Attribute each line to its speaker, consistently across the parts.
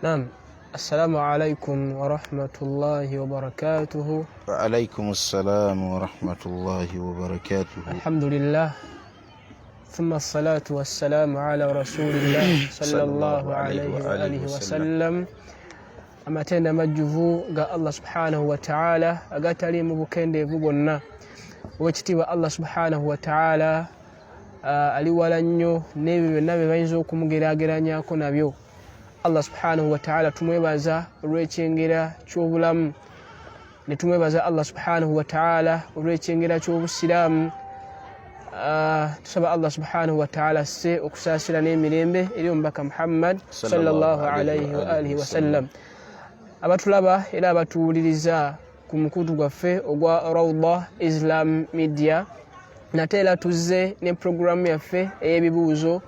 Speaker 1: Naam, assalamu alaikum warahmatullahi wabarakatuhu.
Speaker 2: Waalaikum ssalamu warahmatullahi wabarakatuhu.
Speaker 1: Alhamdulillah thumma salatu wassalamu ala rasulillah sallallahu alaihi wa alihi wasallam. Amatendo amajjuvu ga Allah subhanahu wataala agataliimu bukendeevu bwonna. Owekitiibwa Allah subhanahu wataala ali wala nnyo n'ebyo byonna bye bayinza okumugeraageranyako nabyo. Allah subhanahu wataala tumwebaza olw'ekyengera ky'obulamu, ne tumwebaza Allah subhanahu wataala olw'ekyengera ky'obusiraamu. Tusaba Allah subhanahu wataala asse okusaasira n'emirembe eri omubaka Muhammad sallallahu alaihi wa alihi wasallam. Abatulaba era abatuwuliriza ku mukutu gwaffe ogwa Rawdah Islam Media, nate era tuzze ne puroguramu yaffe ey'ebibuuzo,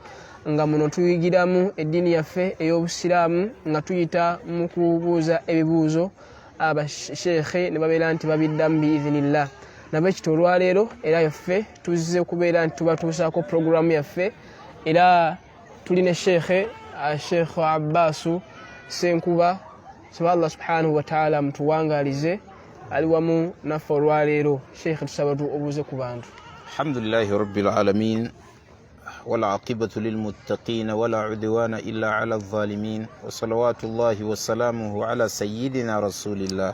Speaker 1: nga muno tuyigiramu eddiini yaffe ey'obusiraamu nga tuyita mu kubuuza ebibuuzo, abasheekhe ne babeera nti babiddamu biidhinillah. Nabwekityo olwaleero era yaffe tuzze kubeera nti tubatuusaako puroguramu yaffe, era tuli ne sheekhe Sheekh Abbaasu Senkuba. Saba Allah subhanahu wataala mutuwangaalize, ali wamu naffe olwaleero. Sheekhe, tusaba obuuze ku bantu.
Speaker 2: Alhamdulillahi rabbil alamin والعاقبة للمتقين ولا عدوان إلا على الظالمين وصلوات الله وسلامه على سيدنا رسول الله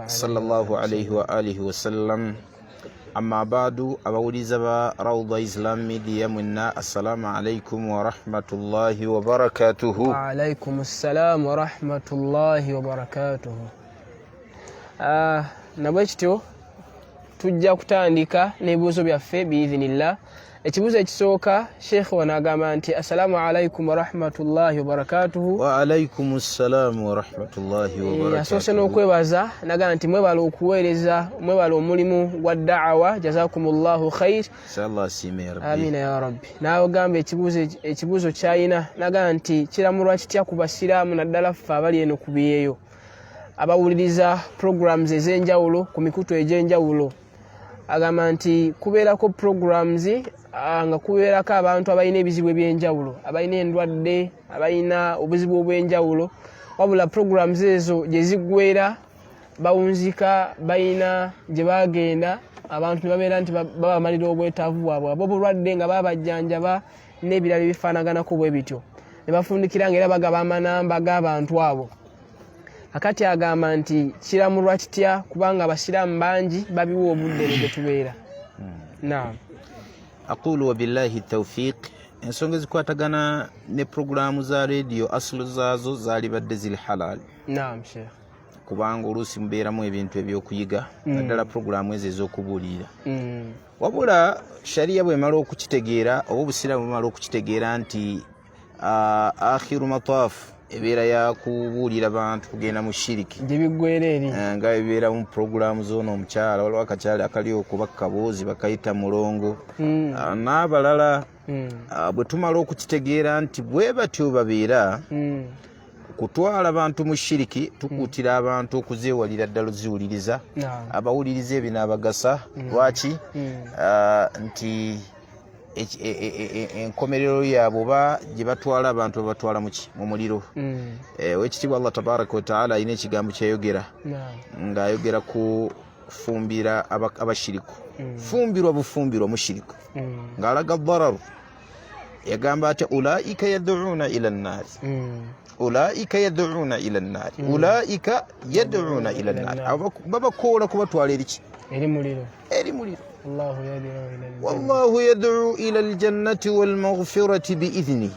Speaker 1: صلى
Speaker 2: الله عليه وآله وسلم. أما بعد، abawuliza ba Rawda Islam Media mwenna, assalamu alaikum warahmatullahi wabarakatuhu.
Speaker 1: Waalaikum ssalam warahmatullahi wabarakatuhu. Nabwe kityo tujja kutandika n'ebibuuzo byaffe biidhinillah. Ekibuuzo ekisooka, sheekhe wano agamba nti assalamu alaikum warahmatullahi wabarakatuhu.
Speaker 2: Waalaikum ssalamu warahmatullahi wabarakatuhu.
Speaker 1: Asoose n'okwebaza nagamba nti mwebala okuweereza, mwebala omulimu gwa da'awa, jazakumullahu khair.
Speaker 2: Allah asiime ya rabbi.
Speaker 1: Amina ya rabbi. N'agamba ekibuuzo kyayina, nagamba nti kiramulwa kitya ku basiraamu, naddala ffe abali eno ku byeyo abawuliriza programs ez'enjawulo ku mikutu egy'enjawulo? Agamba nti kubeerako programs nga kubeerako abantu abalina ebizibu ebyenjawulo, abalina endwadde, abalina obuzibu obw'enjawulo, wabula programs ezo gye ziggwera bawunzika, balina gye bagenda, abantu ne babeera nti babamalira obwetaavu bwabwe, ab'obulwadde nga babajjanjaba n'ebirala ebifaanaganako bwe bityo, ne bafundikira nga era bagaba amanamba g'abantu abo. Akati agamba nti kiramulwa kitya, kubanga abasiraamu bangi babiwa obudde eno gye tubeera? Naam.
Speaker 2: Aqulu wabillahi taufiq. Ensonga ezikwatagana ne puroguramu za rediyo, asulu zaazo zaalibadde ziri halal.
Speaker 1: Naam sheikh.
Speaker 2: Kubanga oluusi mubeeramu ebintu ebyokuyiga, naddala puroguramu ezo ez'okubuulirira. Wabula shariya bwemala okukitegeera, oba obusiraamu bwemala okukitegeera nti akhiru mataafu ebeera yakubuulira bantu kugenda mu shiriki,
Speaker 1: gye biggwera eri.
Speaker 2: Nga ebeera mu puroguramu zoono omukyala, waliwo akakyala akali okuba kaboozi bakayita mulongo, n'abalala. Bwe tumala okukitegeera nti bwe batyo babeera kutwala bantu mu shiriki, tukuutira abantu okuzeewalira ddala oziwuliriza. Abawuliriza ebinaabagasa lwaki? Nti enkomerero yaabwe oba gye batwala abantu, babatwala muki? Mu muliro. Owekitiibwa Allah tabaraka wataala alina ekigambo kyeyayogera ng'ayogera ku kufumbira abashiriku, fumbirwa bufumbirwa mushiriku, ng'alaga dararu. Yagamba atya? Ulaika yaduuna ila nnaari, ulaika yaduuna ila nnaari, ulaika yaduuna ila nnaari. Abo babakoola kubatwala eriki?
Speaker 1: Eri muliro.
Speaker 2: Eri muliro.
Speaker 1: Allahu yad'u ila aljanna.
Speaker 2: Wallahu yad'u ila aljannati walmaghfirati biidhni.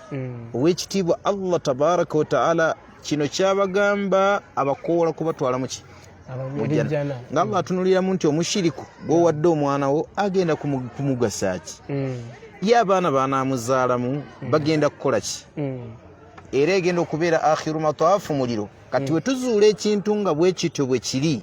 Speaker 2: Owekitiibwa Allah tabaraka wataala kino kyabagamba, abakoola kubatwala muki?
Speaker 1: Eri jjana.
Speaker 2: Nga Allah atunuliramu nti omushiriku gwowadde omwana wo agenda kumugasa ki? Ye abaana banaamuzaalamu bagenda kukola ki? Era egenda okubeera akhiru mataafu muliro. Kati we tuzuula ekintu nga bwe kityo bwe kiri,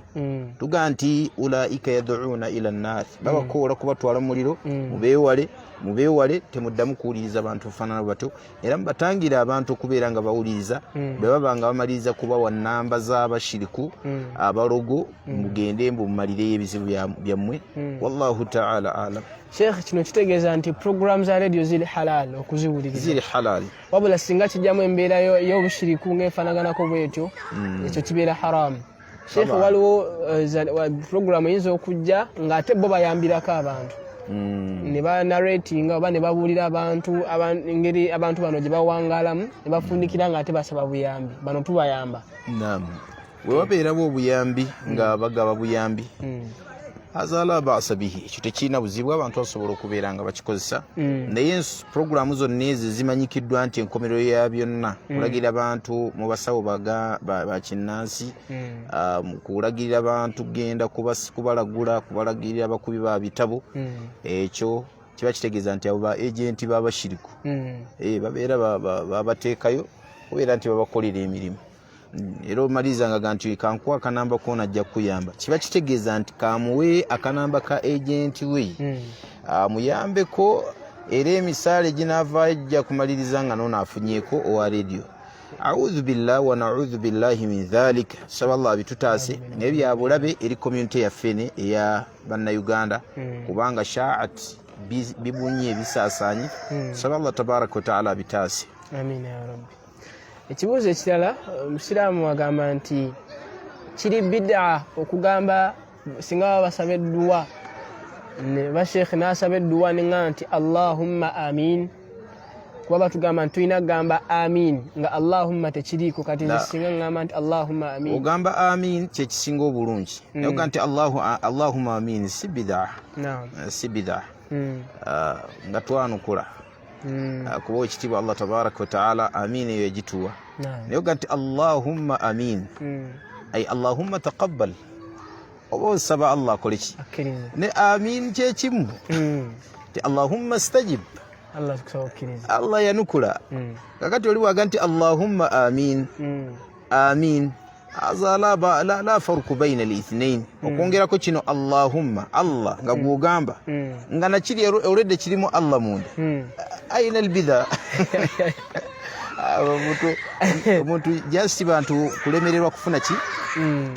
Speaker 2: tugaa nti ulaika yaduuna ila nnaar, babakoola kubatwala mu muliro. Mubeewale, mubeewale, temuddamu kuwuliriza bantu bafaanana batyo, era mubatangire abantu okubeera nga bawuliriza. Bwe baba nga bamaliriza kubawa namba z'abashiriku, abalogo, mugende mbu mumalireyo ebizibu byammwe. Wallahu taala alam.
Speaker 1: Sheekh, kino kitegeeza nti puroguramu za rediyo ziri halal okuziwuliriza?
Speaker 2: Ziri halal.
Speaker 1: Wabula singa kijjamu embeera y'obushiriku ng'efaanaganako bwetyo, ekyo kibeera haramu. Sheekh, waliwo puroguramu eyinza okujja ng'ate bo bayambirako abantu ne banaratinga oba ne babuulira abantu engeri abantu bano gye bawangaalamu, ne bafundikira ng'ate basaba buyambi, bano tubayamba.
Speaker 2: Naam, we wabeerawo obuyambi nga bagaba buyambi, haza la basa bihi, ekyo tekirina buzibu, abantu basobola okubeera nga bakikozesa. Naye puroguramu zonna ezo zimanyikiddwa nti enkomerero ya byonna kulagira bantu mu basawo bakinnansi, kulagirira bantu genda kubalagula, kubalagirira abakubi ba bitabo, ekyo kiba kitegeeza nti abo ba agenti b'abashiriku. Babeera babateekayo kubeera nti babakolera emirimu. Era omaliriza nga nti kankuwa akanamba koona ajja kukuyamba, kiba kitegeeza nti kamuwe akanamba ka agenti we amuyambeko, era emisaala eginaavaayo gijja kumaliriza nga noono afunyeeko owa rediyo. Audhu billah wa naudhu billahi min dhalik, saba Allah abitutaase. Naye byabulabe eri community yaffe ne eya Bannayuganda, kubanga shaat bibunye bisaasaanye. Saba Allah tabaraka wataala abitaase.
Speaker 1: Amina ya rabbi. Ekibuuzo ekirala, omusiraamu agamba nti kiri bidaa okugamba singa baba basaba edduwa ne basheekhe n'asaba edduwa neŋŋamba nti Allahumma amin, kuba batugamba nti tulina kugamba amin nga Allahumma tekiriiko. Kati nze singa ŋŋamba nti Allahumma amin?
Speaker 2: Ogamba amin, kyekisinga obulungi. Naye ogamba nti Allahumma amin si bidaa, si bidaa. Nga twanukula, kuba ekitiibwa Allah tabaraka wataala amin eyo yagituwa. Naye oga nti Allahumma amin, ay Allahumma taqabbal, oba osaba Allah akole ki? Ne amin kyekimu, ti Allahumma stajib, Allah yanukula. Kakati oli waga nti Allahumma amin, amin haza la farku baina lithnain. Okwongerako kino Allahumma, Allah nga gwogamba nga nakiri olwedde kirimu Allah munda, aina albidha? Omuntu just bantu kulemererwa kufuna ki?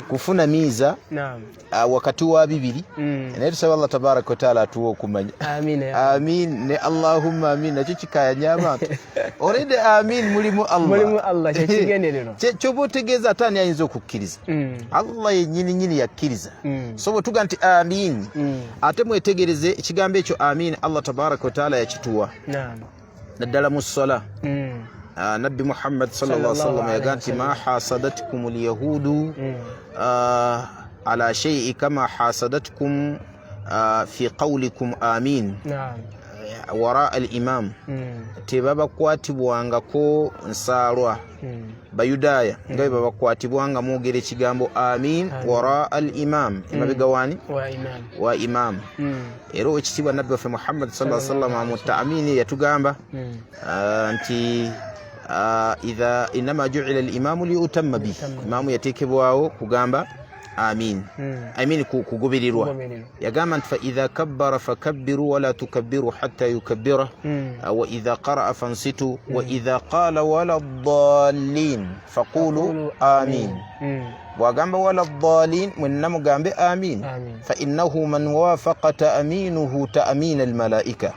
Speaker 2: Kufuna miiza wakati wa bibiri. Naye tusaba Allah tabaraka wataala atuwe okumanya. Amin ne Allahumma amin nakyo kikayanya abantu. Already amin mulimu
Speaker 1: Allah,
Speaker 2: kyoba otegeeza ate ani ayinza okukkiriza? Allah yenyini nyini yakkiriza. So bwe tuga nti amin, ate mwetegereze ekigambo ekyo amin, Allah tabaraka wataala yakituwa naddala mu ssala. Nabbi Muhammad sallallahu alaihi wasallam yaga nti ma hasadatkum alyahudu ala shay'i kama hasadatkum fi qawlikum amin wara al-imam. Tebabakwatibwangako nsaalwa Bayudaaya nga bwe babakwatibwanga mwogera ekigambo amin wara al imam, emabega wani? Wa imam. Era owekitiibwa Nabbi waffe Muhammad sa sallam mu taamini yatugamba nti idha inama juila al imamu liyutamma bihi, imamu yateekebwawo kugamba amin, I mean kugobererwa. Yagamba nti faidha kabbara fakabbiru wala tukabbiru hatta yukabbira, wa idha qaraa fansitu, wa idha qala wala ddalin faqulu amin. Bwagamba wala ddalin, mwenna mugambe amin. Fa innahu man wafaqa taaminuhu taamina almalaika,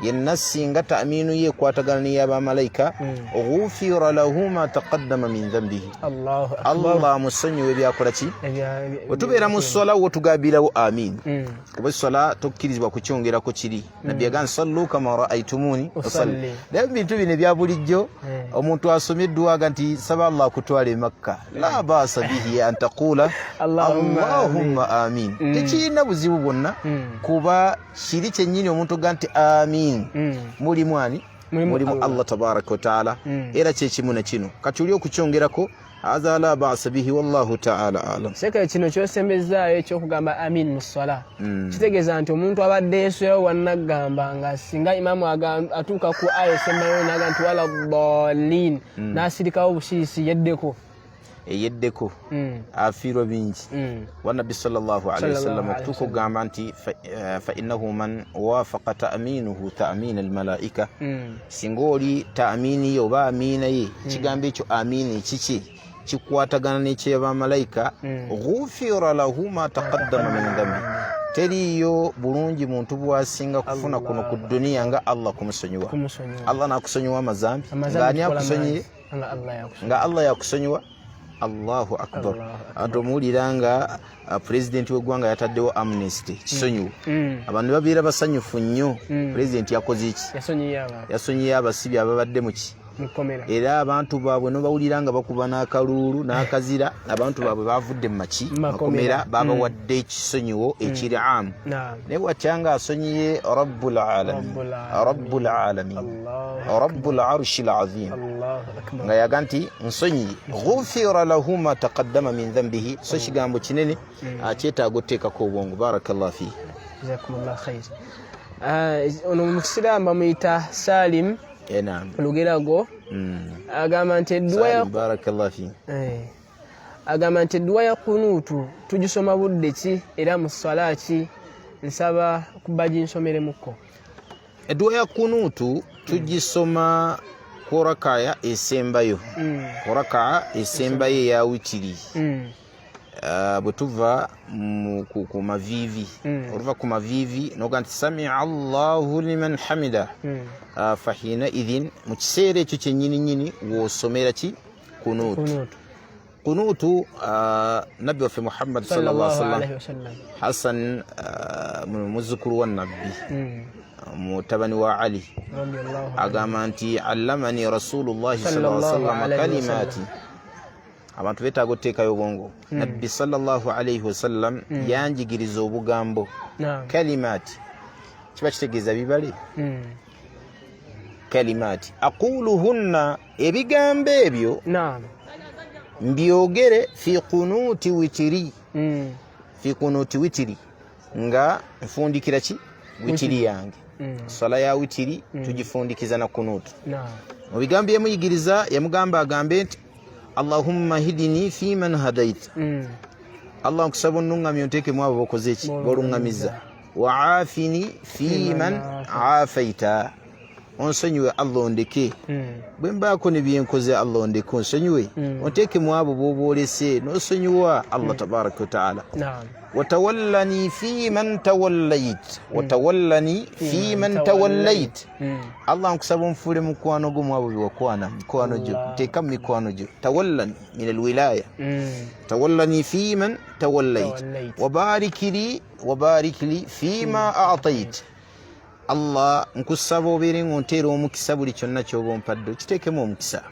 Speaker 2: yenna singa taaminu ye ekwatagana neyabamalayika, ghufira lahu ma taqaddama min dhambihi, Allah amusonyiwa ebyakola ki. Wetubeera mu swala wo tugambirawo amin, kuba eswala tokkirizibwa kukyongerako kiri. Nabbi yagamba sallu kama raaitumuni usalli. Naye bintu bino ebya bulijjo, omuntu asomye edduwaga nti saba Allah akutwala e Makka, la baasa bihi an taqula Allahumma amin, tekirina buzibu bwonna, kuba kiri kyennyini omuntu oga nti amin mulimu ani? Mulimu Allah tabaraka wataala. Era kyekimu na kino kati oli okukyongerako, hadha la basa bihi, wallahu taala alam.
Speaker 1: Seka, kino kyosembezaayo ekyokugamba amin mu swala, kitegeeza nti omuntu abadde yesoyawo wannagamba nga singa imaamu atuuka ku aya esembayo naga nti wala dalin, n'asirikawo busiisi yeddeko.
Speaker 2: Eyeddeko afiirwa bingi. Wa Nabbi sallallahu alaihi wasallam okutuuka okugamba nti fa innahu man wafaqa ta'minuhu ta'min almalaika, singa oli ta'mini ye oba amiina ye, ekigambo ekyo amiina ekiki kikwatagana n'ekyabamalayika, ghufira lahu ma taqaddama min dhambi. Teriiyo bulungi muntu bwasinga kufuna kuno ku duniya nga Allah kumusonyiwa. Allah nakusonyiwa amazambi ng'ani akusonyiye? Nga Allah yakusonyiwa. Allahu akbar! Abantu omuwulira nga pulezidenti w'eggwanga yataddewo amnesty, kisonyiwo, abantu babeera basanyufu nnyo. Pulezidenti yakoze ki? Yasonyiye abasibi ababadde muki, era abantu baabwe nobawulira nga bakuba n'akaluulu n'akazira. Abantu baabwe bavudde mu maki makomera, babawadde ekisonyiwo ekiri amu. Naye watya nga asonyiye Rabbul alamin, Rabbul alamin, Rabbul arshi lazim, nga yaga nti nsonyiye, ghufira lahu ma taqaddama min dhambihi. So kigambo kinene, kyetaaga oteekako obwongo. Barakallah fihi.
Speaker 1: Ono musiraamu bamuyita Salim Lugerago, agamba nti agamba nti edduwa ya kunuutu tugisoma budde ki era mu swala ki? Nsaba kuba ginsomeremukko.
Speaker 2: Edduwa ya kunuutu tugisoma ku rakaya esembayo, ku rakaa esembayo eya witiri. Bwe tuva ku maviivi, oluva ku maviivi noga nti samia Allahu liman hamida, fahina idhin, mu kiseera ekyo kyenyini nyini wosomera ki? Kunuutu. Kunuutu, nabbi waffe Muhammad sallallahu alaihi wasallam, Hasan muzzukulu wa nabbi, mutabani wa Ali, agamba nti allamani rasulullahi sallallahu alaihi wasallam kalimati. Abantu betaaga otuteekayo obwongo. Nabbi sallallahu alaihi wasallam yanjigiriza obugambo, kalimati, kiba kitegeeza bibale, kalimati aquluhunna, ebigambo ebyo mbyogere fi kunuuti witiri, fi kunuuti witiri, nga nfundikira ki? Witiri yange. Sala ya witiri tugifundikiza na kunuutu. Mu bigambo yamuyigiriza, yamugamba agambe nti Allahumma hidini fiman hadaita, Allah nkusaba onnuŋŋamye onteekemu abo bokoze ki? Boluŋŋamiza. Waafini fiman afaita, onsonyiwe Allah ondeke bwe mbaako ne byenkoze, Allah ondeke onsonyiwe, onteekemu abo b'oba olese n'osonyiwa, Allah tabaraka wataala. Watawallani fiman tawallait, watawallani fiman tawallait, Allah nkusaba onfuule mukwano gwo mu abo bewakwana, mikwano gyo, nteeka mu mikwano gyo. Tawallani min alwilaya, tawallani fiman tawallait, wabarikili, wabarikili fima atait. Allah nkusaba obeere nga onteera omukisa, buli kyonna kyoba ompadde okiteekemu omukisa.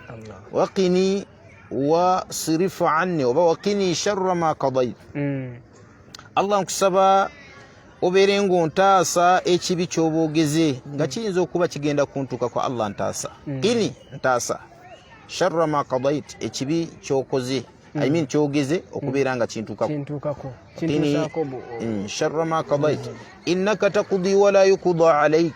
Speaker 2: Waqini wasirifu anni oba waqini sharra ma kadait, Allah nkusaba obeere nga ontaasa ekibi kyoba ogeze nga kiyinza okuba kigenda kuntuukako. Allah ntaasa, qini, ntaasa, sharra ma kadait, ekibi kyokoze, I mean kyogeze okubeera nga kintuukako. Sharra ma kadait innaka taqdi wala yuqda alaik,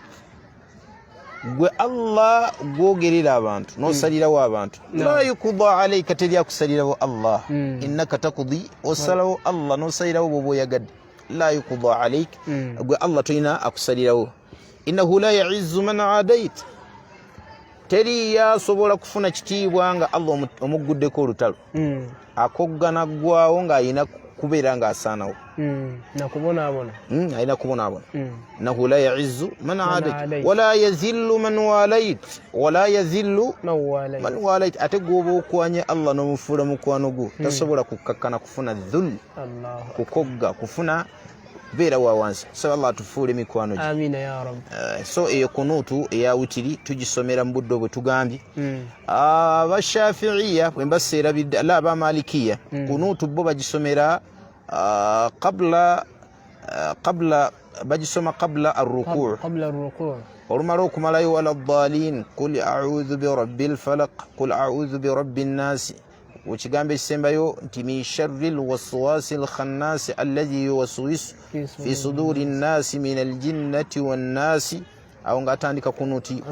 Speaker 2: gwe Allah gwogerera abantu nosalirawo abantu, la yuqda alaika, teri akusalirawo Allah, innaka taqdi, osalawo Allah nosalirawo bwoba oyagadde, la yuqda alaik, gwe Allah tolina akusalirawo, innahu la yaizu man adait, teri yasobola kufuna kitiibwa nga Allah omugguddeko olutalo, akoggana ggwawo ng'alina kubeera ng'asaanawo.
Speaker 1: Nakubonaabona.
Speaker 2: Alina kubonaabona. Innahu la yaizu man adait wala yazillu man walait, wala yazillu man walait. Ate gwoba okwanye Allah n'omufuula mukwano gwo, tasobola kukkakkana kufuna dhul, kukogga, kufuna kubeera wa wansi. So Allah atufuule mikwano gye.
Speaker 1: Amina ya Rabb.
Speaker 2: So eyo kunuutu eya witiri tugisomera mu budde bwe tugambye. Abashafiiya bwe mbaseerabidde, la, abamalikiya, kunuutu bo bagisomera qabla, qabla, bagisoma qabla arrukuu.
Speaker 1: Qabla rukuu.
Speaker 2: Olumala okumalayo wala ddalin, qul audhu birabbi lfalaq, qul audhu birabbi nnasi, ekigambo ekisembayo nti min sharri lwaswasi lkhannasi alladhi yuwaswisu fi suduri nnasi min aljinnati wannasi. Awo ng'atandika kunuti.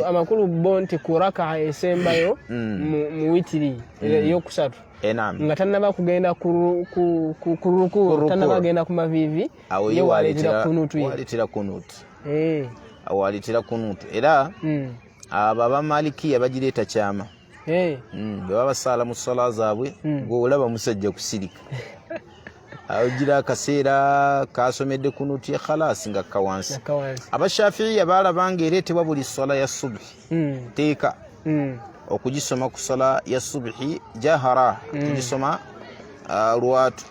Speaker 1: Amakulu bo nti ku raka esembayo mu witiri eyokusatu nga tannaba kugenda ku ruku, tannaba genda ku maviivi,
Speaker 2: ye waleetera kunutu ye. Waleetera kunutu. Awo waleetera kunutu. Era abo abamalikiya bagireeta kyama. Bwe baba basaala mu ssala zaabwe, gwe olaba musajja kusirika, ogira akaseera kasomedde kunuti khalasi nga kawansi. Abashafiiya baalaba nga ereetebwa buli ssala ya subuhi, teeka okugisoma ku ssala ya subuhi jahara, kugisoma lwatu.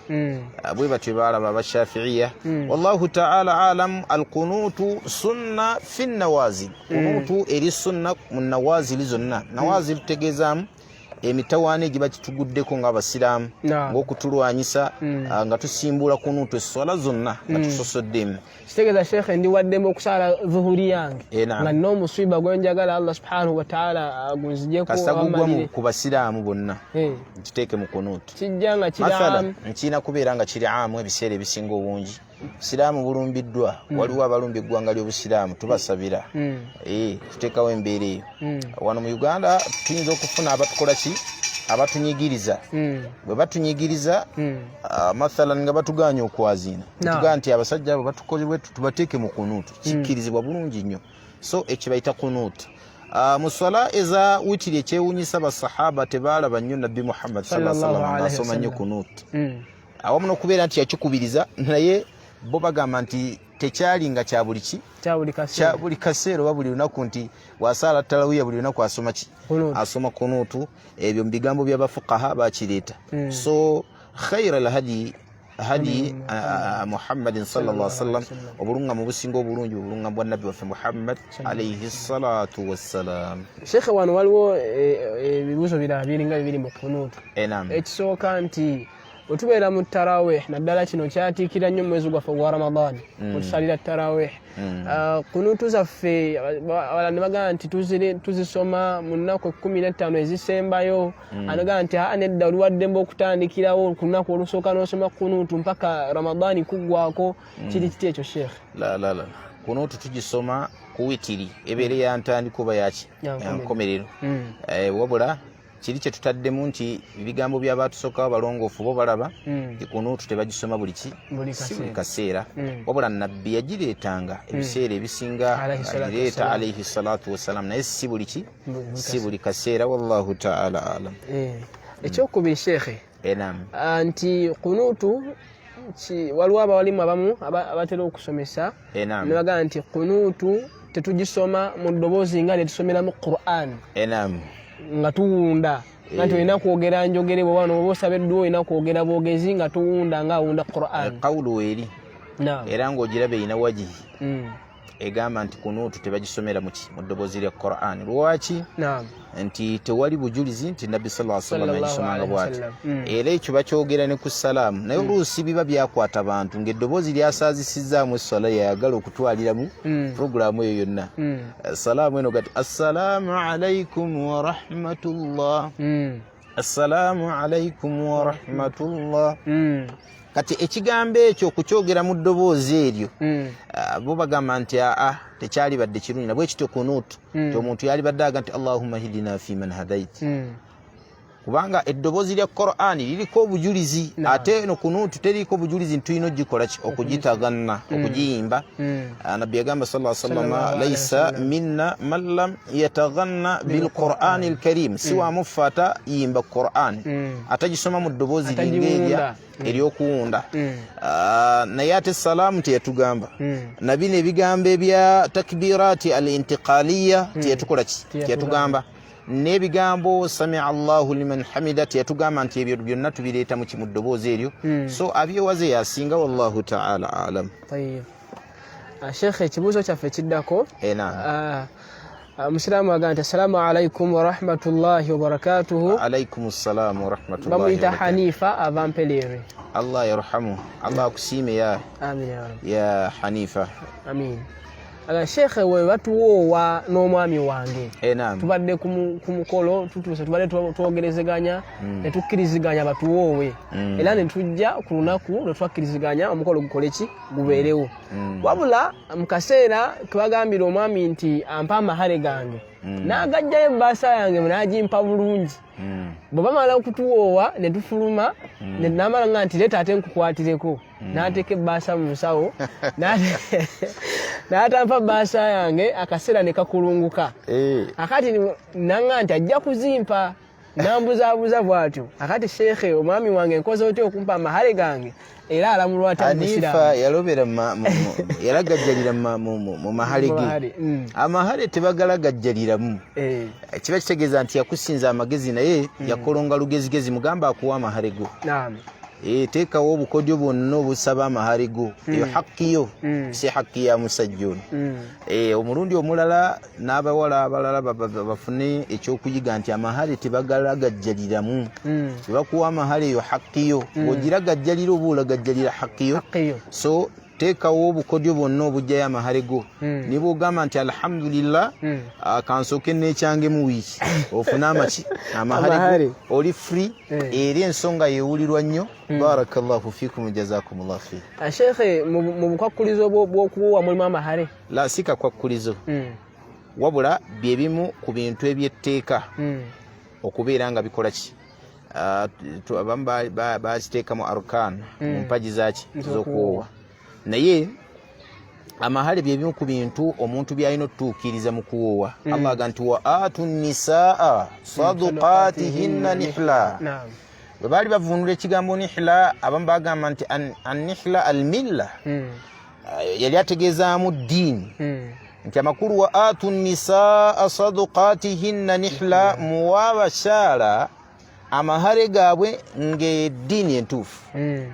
Speaker 2: Bwe batyo baalaba abashafiiya. Wallahu taala alam. Alkunutu sunna fi nawazil, kunutu eri sunna mu nawazili zonna. Nawazil tutegeezaamu emitawaana egiba kituguddeko ng'abasiraamu, ng'okutulwanyisa, nga tusimbula kunutu esswala zonna nga tusosoddemu.
Speaker 1: Kitegeeza shekhe ndi waddembe okusaala zuhuri yange nga nina omuswiba gwe njagala Allah subhanahu wa taala agunzijeko,
Speaker 2: kasita gugwa ku basiraamu bonna, nkiteeke mu kunuutu.
Speaker 1: Kijja nga kiri
Speaker 2: amu, nkirina kubeera nga kiri amu. Ebiseera ebisinga obungi busiraamu bulumbiddwa, waliwo abalumba eggwanga ly'obusiraamu, tubasabira, tuteekawo embeera eyo. Wano mu Uganda tuyinza okufuna abatukola ki, abatunyigiriza. Bwe batunyigiriza, mathalan nga batuganya okwaziina, tugaa nti abasajja abo batukolebwe, tubateeke mu kunuutu, kikkirizibwa bulungi nnyo. So ekyo bayita kunuutu mu swala eza witiri. Ekyewunyisa, basahaba tebaalaba nnyo Nabbi Muhammad sallallahu alaihi wasallam ng'asoma nnyo kunuutu, awamu n'okubeera nti yakikubiriza, naye bo bagamba nti tekyali nga kya buli ki, kya buli kaseera oba buli lunaku, nti bw'asaala talawiya buli lunaku asoma ki, asoma kunuutu. Ebyo mu bigambo by'abafukaha bakireeta. So khaira alhadi hadi Muhammadin sallallahu alaihi wasallam, obulungamu businga obulungi obulungamu bwa nabbi waffe Muhammad alaihi salatu wassalam.
Speaker 1: Shekhe, wano waliwo ebibuuzo birala biringa bibiri mu kunuutu. Ekisooka nti wetubeera mu tarawih, naddala kino kyatiikira nnyo mu mwezi gwaffe ogwa Ramadan, wetusalira tarawih, kunuutu zaffe abalala ne bagamba nti tuzisoma mu nnaku 15 ezisembayo, anagamba nti aa nedda, oli waddembe okutandikirawo ku lunaku olusooka n'osoma kunuutu mpaka Ramadaani kuggwako. Kiri kiti ekyo, sheekh?
Speaker 2: La la la, kunuutu tugisoma ku witiri, ebeere yantandika oba yaki yankomerero. Wabula kiri kye tutaddemu nti ebigambo by'abatusookawo abalongoofu bo balaba nti kunuutu tebagisoma buli ki, si buli kaseera, wabula nabbi yagireetanga ebiseera ebisinga agireeta alaihi salatu wassalam, naye si buli ki, si buli kaseera. Wallahu taala alam.
Speaker 1: Ekyokubiri sheekhe, nti kunuutu waliwo abawalimu abamu abatera okusomesa ne bagamba nti kunuutu tetugisoma mu ddoboozi nga netusomeramu Quran nga tuwunda, nga nti olina kwogera njogere, bwoba oba osaba edduwa olina kwogera bwogezi nga tuwunda nga awunda Quran.
Speaker 2: Kawulu weeri era ng'ogiraba erina wajihi egamba nti kunuutu tebagisomera muki, mu ddoboozi lya Quran. Lwaki? Nti tewali bujulizi nti nabbi sallallahu alaihi wasallam yagisomanga bwati. Era ekyo bakyogera ne ku salaamu, naye oluusi biba byakwata bantu ng'eddoboozi lyasaazisizzaamu esswala, yayagala okutwaliramu puroguraamu eyo yonna. Salaamu eno gati assalaamu alaikum warahmatullah, assalaamu alaikum warahmatullah. Kati ekigambo ekyo okukyogera mu ddoboozi eryo, bo bagamba nti aa tekyalibadde kirungi. Nabwe kityo kunuutu, ti omuntu yalibadde aga nti allahumma hidina fi man hadait, kubanga eddoboozi lya Qur'ani liriko obujulizi, ate eno kunuutu teriiko obujulizi nti tulina ogikola ki, okugitaganna, okugiyimba. Nabbi yagamba sallallahu alaihi wasallam, laisa minna man lam yataghanna bilqur'ani lkarim, si wamuffe atayimba Qur'ani, atagisoma mu ddoboozi linga erya eryokuwunda. Naye ate salaamu teyatugamba, na bino ebigambo ebya takbirati al intiqaliya teyatukola ki, teyatugamba, n'ebigambo samia allahu liman hamida teyatugamba nti ebyo byonna tubireeta mu kimu ddoboozi eryo. So abyewaze yasinga, wallahu taala alam.
Speaker 1: Sheekhe, ekibuuzo kyaffe kiddako. Omusiraamu agamba nti assalaamu alaikum warahmatullahi wabarakatuhu.
Speaker 2: Alaikum ssalamu warahmatullahi.
Speaker 1: Bamuyita Hanifa, ava Mpelerwe.
Speaker 2: Allah yarhamu, Allah akusiime ya
Speaker 1: amin
Speaker 2: ya Hanifa.
Speaker 1: Amin. Aga shekhe, we batuwoowa n'omwami wange,
Speaker 2: Naam.
Speaker 1: tubadde ku mukolo, tutuuse, tubadde twogerezeganya ne tukkiriziganya batuwoowe, era ne tujja ku lunaku lwe twakkiriziganya omukolo gukole ki, gubeerewo. Wabula mu kaseera kebagambira omwami nti ampa amahale gange, n'agajjayo ebbaasa yange n'agimpa bulungi. Bwe bamala okutuwoowa ne tufuluma, namala nga nti leeta ate nkukwatireko, n'ateeka ebbaasa mu nsawo, n'atampa bbaasa yange. Akaseera ne kakulunguka. Akati nanga nti ajja kuzimpa, nambuzaabuza bw'atyo. Akati sheekhe, omwami wange nkoze otya okumpa amahale gange, era alamulwa atya mu
Speaker 2: Hanifa
Speaker 1: busiraamu?
Speaker 2: Yalobera yalagajjalira mu mahale
Speaker 1: Mu
Speaker 2: ge.
Speaker 1: mahale.
Speaker 2: Amahale tebagalagajjaliramu. Kiba kitegeeza nti yakusinza amagezi, naye yakolonga lugezigezi. Mugamba akuwa amahale go. Teekawo obukodyo bwonna obusaba amahale go. Eyo hakki yo, si hakki ya musajja ono. Omulundi omulala n'abawala abalala bafune ekyokuyiga nti amahale tebagalagajjaliramu. Tebakuwa amahale, eyo hakki yo. Bw'ogiragajjalira oba olagajjalira hakki yo.
Speaker 1: Hakki yo.
Speaker 2: So teekawo obukodyo bwonna obugjayo amahale go. Ne bwogamba nti alhamdulillah, kansooke neekyangemu wiiki ofune amaki, amahale
Speaker 1: Amahale.
Speaker 2: go, oli free. Era ensonga yewulirwa nnyo. Barakallahu fikum, jazakumullah khair.
Speaker 1: Ah, sheekhe, mu bukwakkulizo bw'okuwoowa mulimu amahale?
Speaker 2: La, si kakwakkulizo, wabula bye bimu ku bintu ebyetteeka okubeera nga bikola ki. Abamu bakiteekamu arkan, mu mpagi zaki, z'okuwoowa, naye amahale byebimu ku bintu omuntu byalina otutuukiriza mu kuwoowa. Allah aga nti wa atu nisaa sadukatihinna nihla. Bwe baali bavunula ekigambo nihla, abamu bagamba nti annihla almilla. Yali ategeezaamu ddiini, nti amakulu wa atu nisaa sadukatihinna nihla, muwa abakyala amahale gaabwe ng'eddiini entuufu,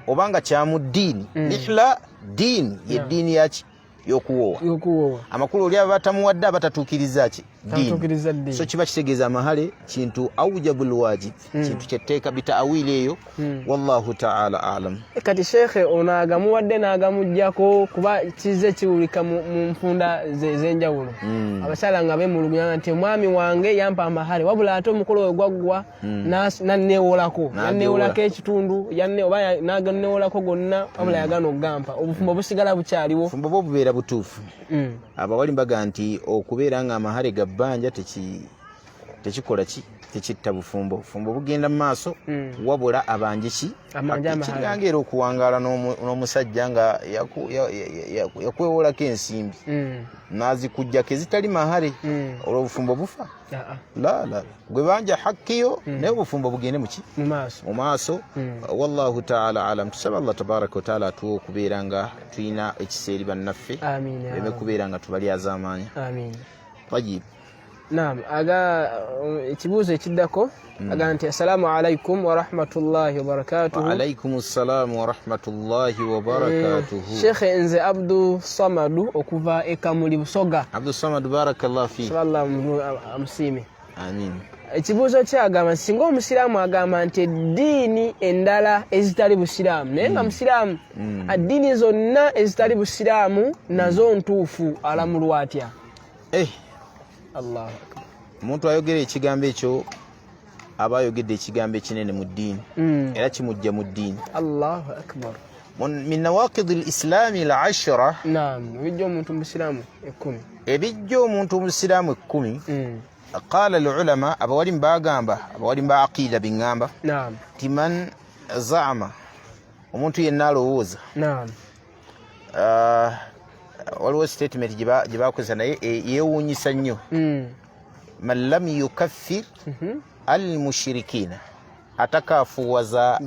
Speaker 2: oba nga kyamu ddiini. Nihla ddiini, yeddiini yaki, y'okuwoowa.
Speaker 1: Yokuwoowa.
Speaker 2: Amakulu oli aba batamuwadde aba tatuukiriza ki, ddiini.
Speaker 1: Tatuukiriza ddiini.
Speaker 2: So kiba kitegeeza amahale kintu aujabu lwajib, kintu kyetteeka bitaawili eyo. Wallahu taala alam.
Speaker 1: Kati sheekhe, ono agamuwadde n'agamugjako, kuba kizze kiwulika mu nfunda ez'enjawulo, abakyala nga bemulugunya nti omwami wange yampa amahale, wabula ate omukolo we gwaggwa nanneewolako, yanneewolako ekitundu, oba n'aganneewolako gonna, wabula yagana okugampa. Obufumbo busigala bukyaliwo?
Speaker 2: Obufumbo bwo bubeera butuufu. Abawali mbaga nti okubeera nga amahale ga bbanja tekikola ki, tekitta bufumbo. Obufumbo bugenda mu maaso, wabula abanje ki?
Speaker 1: Abanje amahale.
Speaker 2: Kiringanga era okuwangaala n'omusajja nga yakwewolako ensimbi, n'azikugjako ezitali mahale, olwo obufumbo bufa?
Speaker 1: Ah, ah.
Speaker 2: La la, gwe banja hakkiyo, naye obufumbo bugende muki?
Speaker 1: Mu maaso.
Speaker 2: Mu maaso. Wallahu taala alam. Tusaba Allah tabaraka wataala atuwe okubeera nga tulina ekisa eri bannaffe,
Speaker 1: Amin ya
Speaker 2: leme
Speaker 1: Rabbi.
Speaker 2: kubeera nga tubalyazaamaanya.
Speaker 1: Amin.
Speaker 2: Tayib.
Speaker 1: Naam, aga ekibuuzo ekiddako aga nti assalamu alaikum warahmatullahi wabarakatuhu.
Speaker 2: Waalaikum ssalamu warahmatullahi wabarakatuhu.
Speaker 1: Shekhe, nze Abdu Samadu okuva e Kamuli, Busoga.
Speaker 2: Abdusamad, barakallah fi.
Speaker 1: Saba Allah amusiime.
Speaker 2: Amin.
Speaker 1: Ekibuuzo kyagamba, singa omusiraamu agamba nti eddiini endala ezitali busiraamu, naye nga musiraamu, eddiini zonna ezitali busiraamu nazo ntuufu, alamulwa atya? Allahu akbar.
Speaker 2: Omuntu ayogera ekigambo ekyo aba ayogedde ekigambo ekinene mu ddiini, era kimujja mu ddiini.
Speaker 1: Allahu akbar.
Speaker 2: Min nawaqidi lislaami lashara.
Speaker 1: Naam, ebijja omuntu mu busiraamu 10.
Speaker 2: Ebijja omuntu omusiraamu 10. Qala lulama, abawalimu bagamba, abawalimu ba aqida biŋŋamba ti man zaama, omuntu yenna alowooza, waliwo statement gye bakozesa, naye yeewuunyisa nnyo. Man lam yukaffir almushirikina, atakafuwaza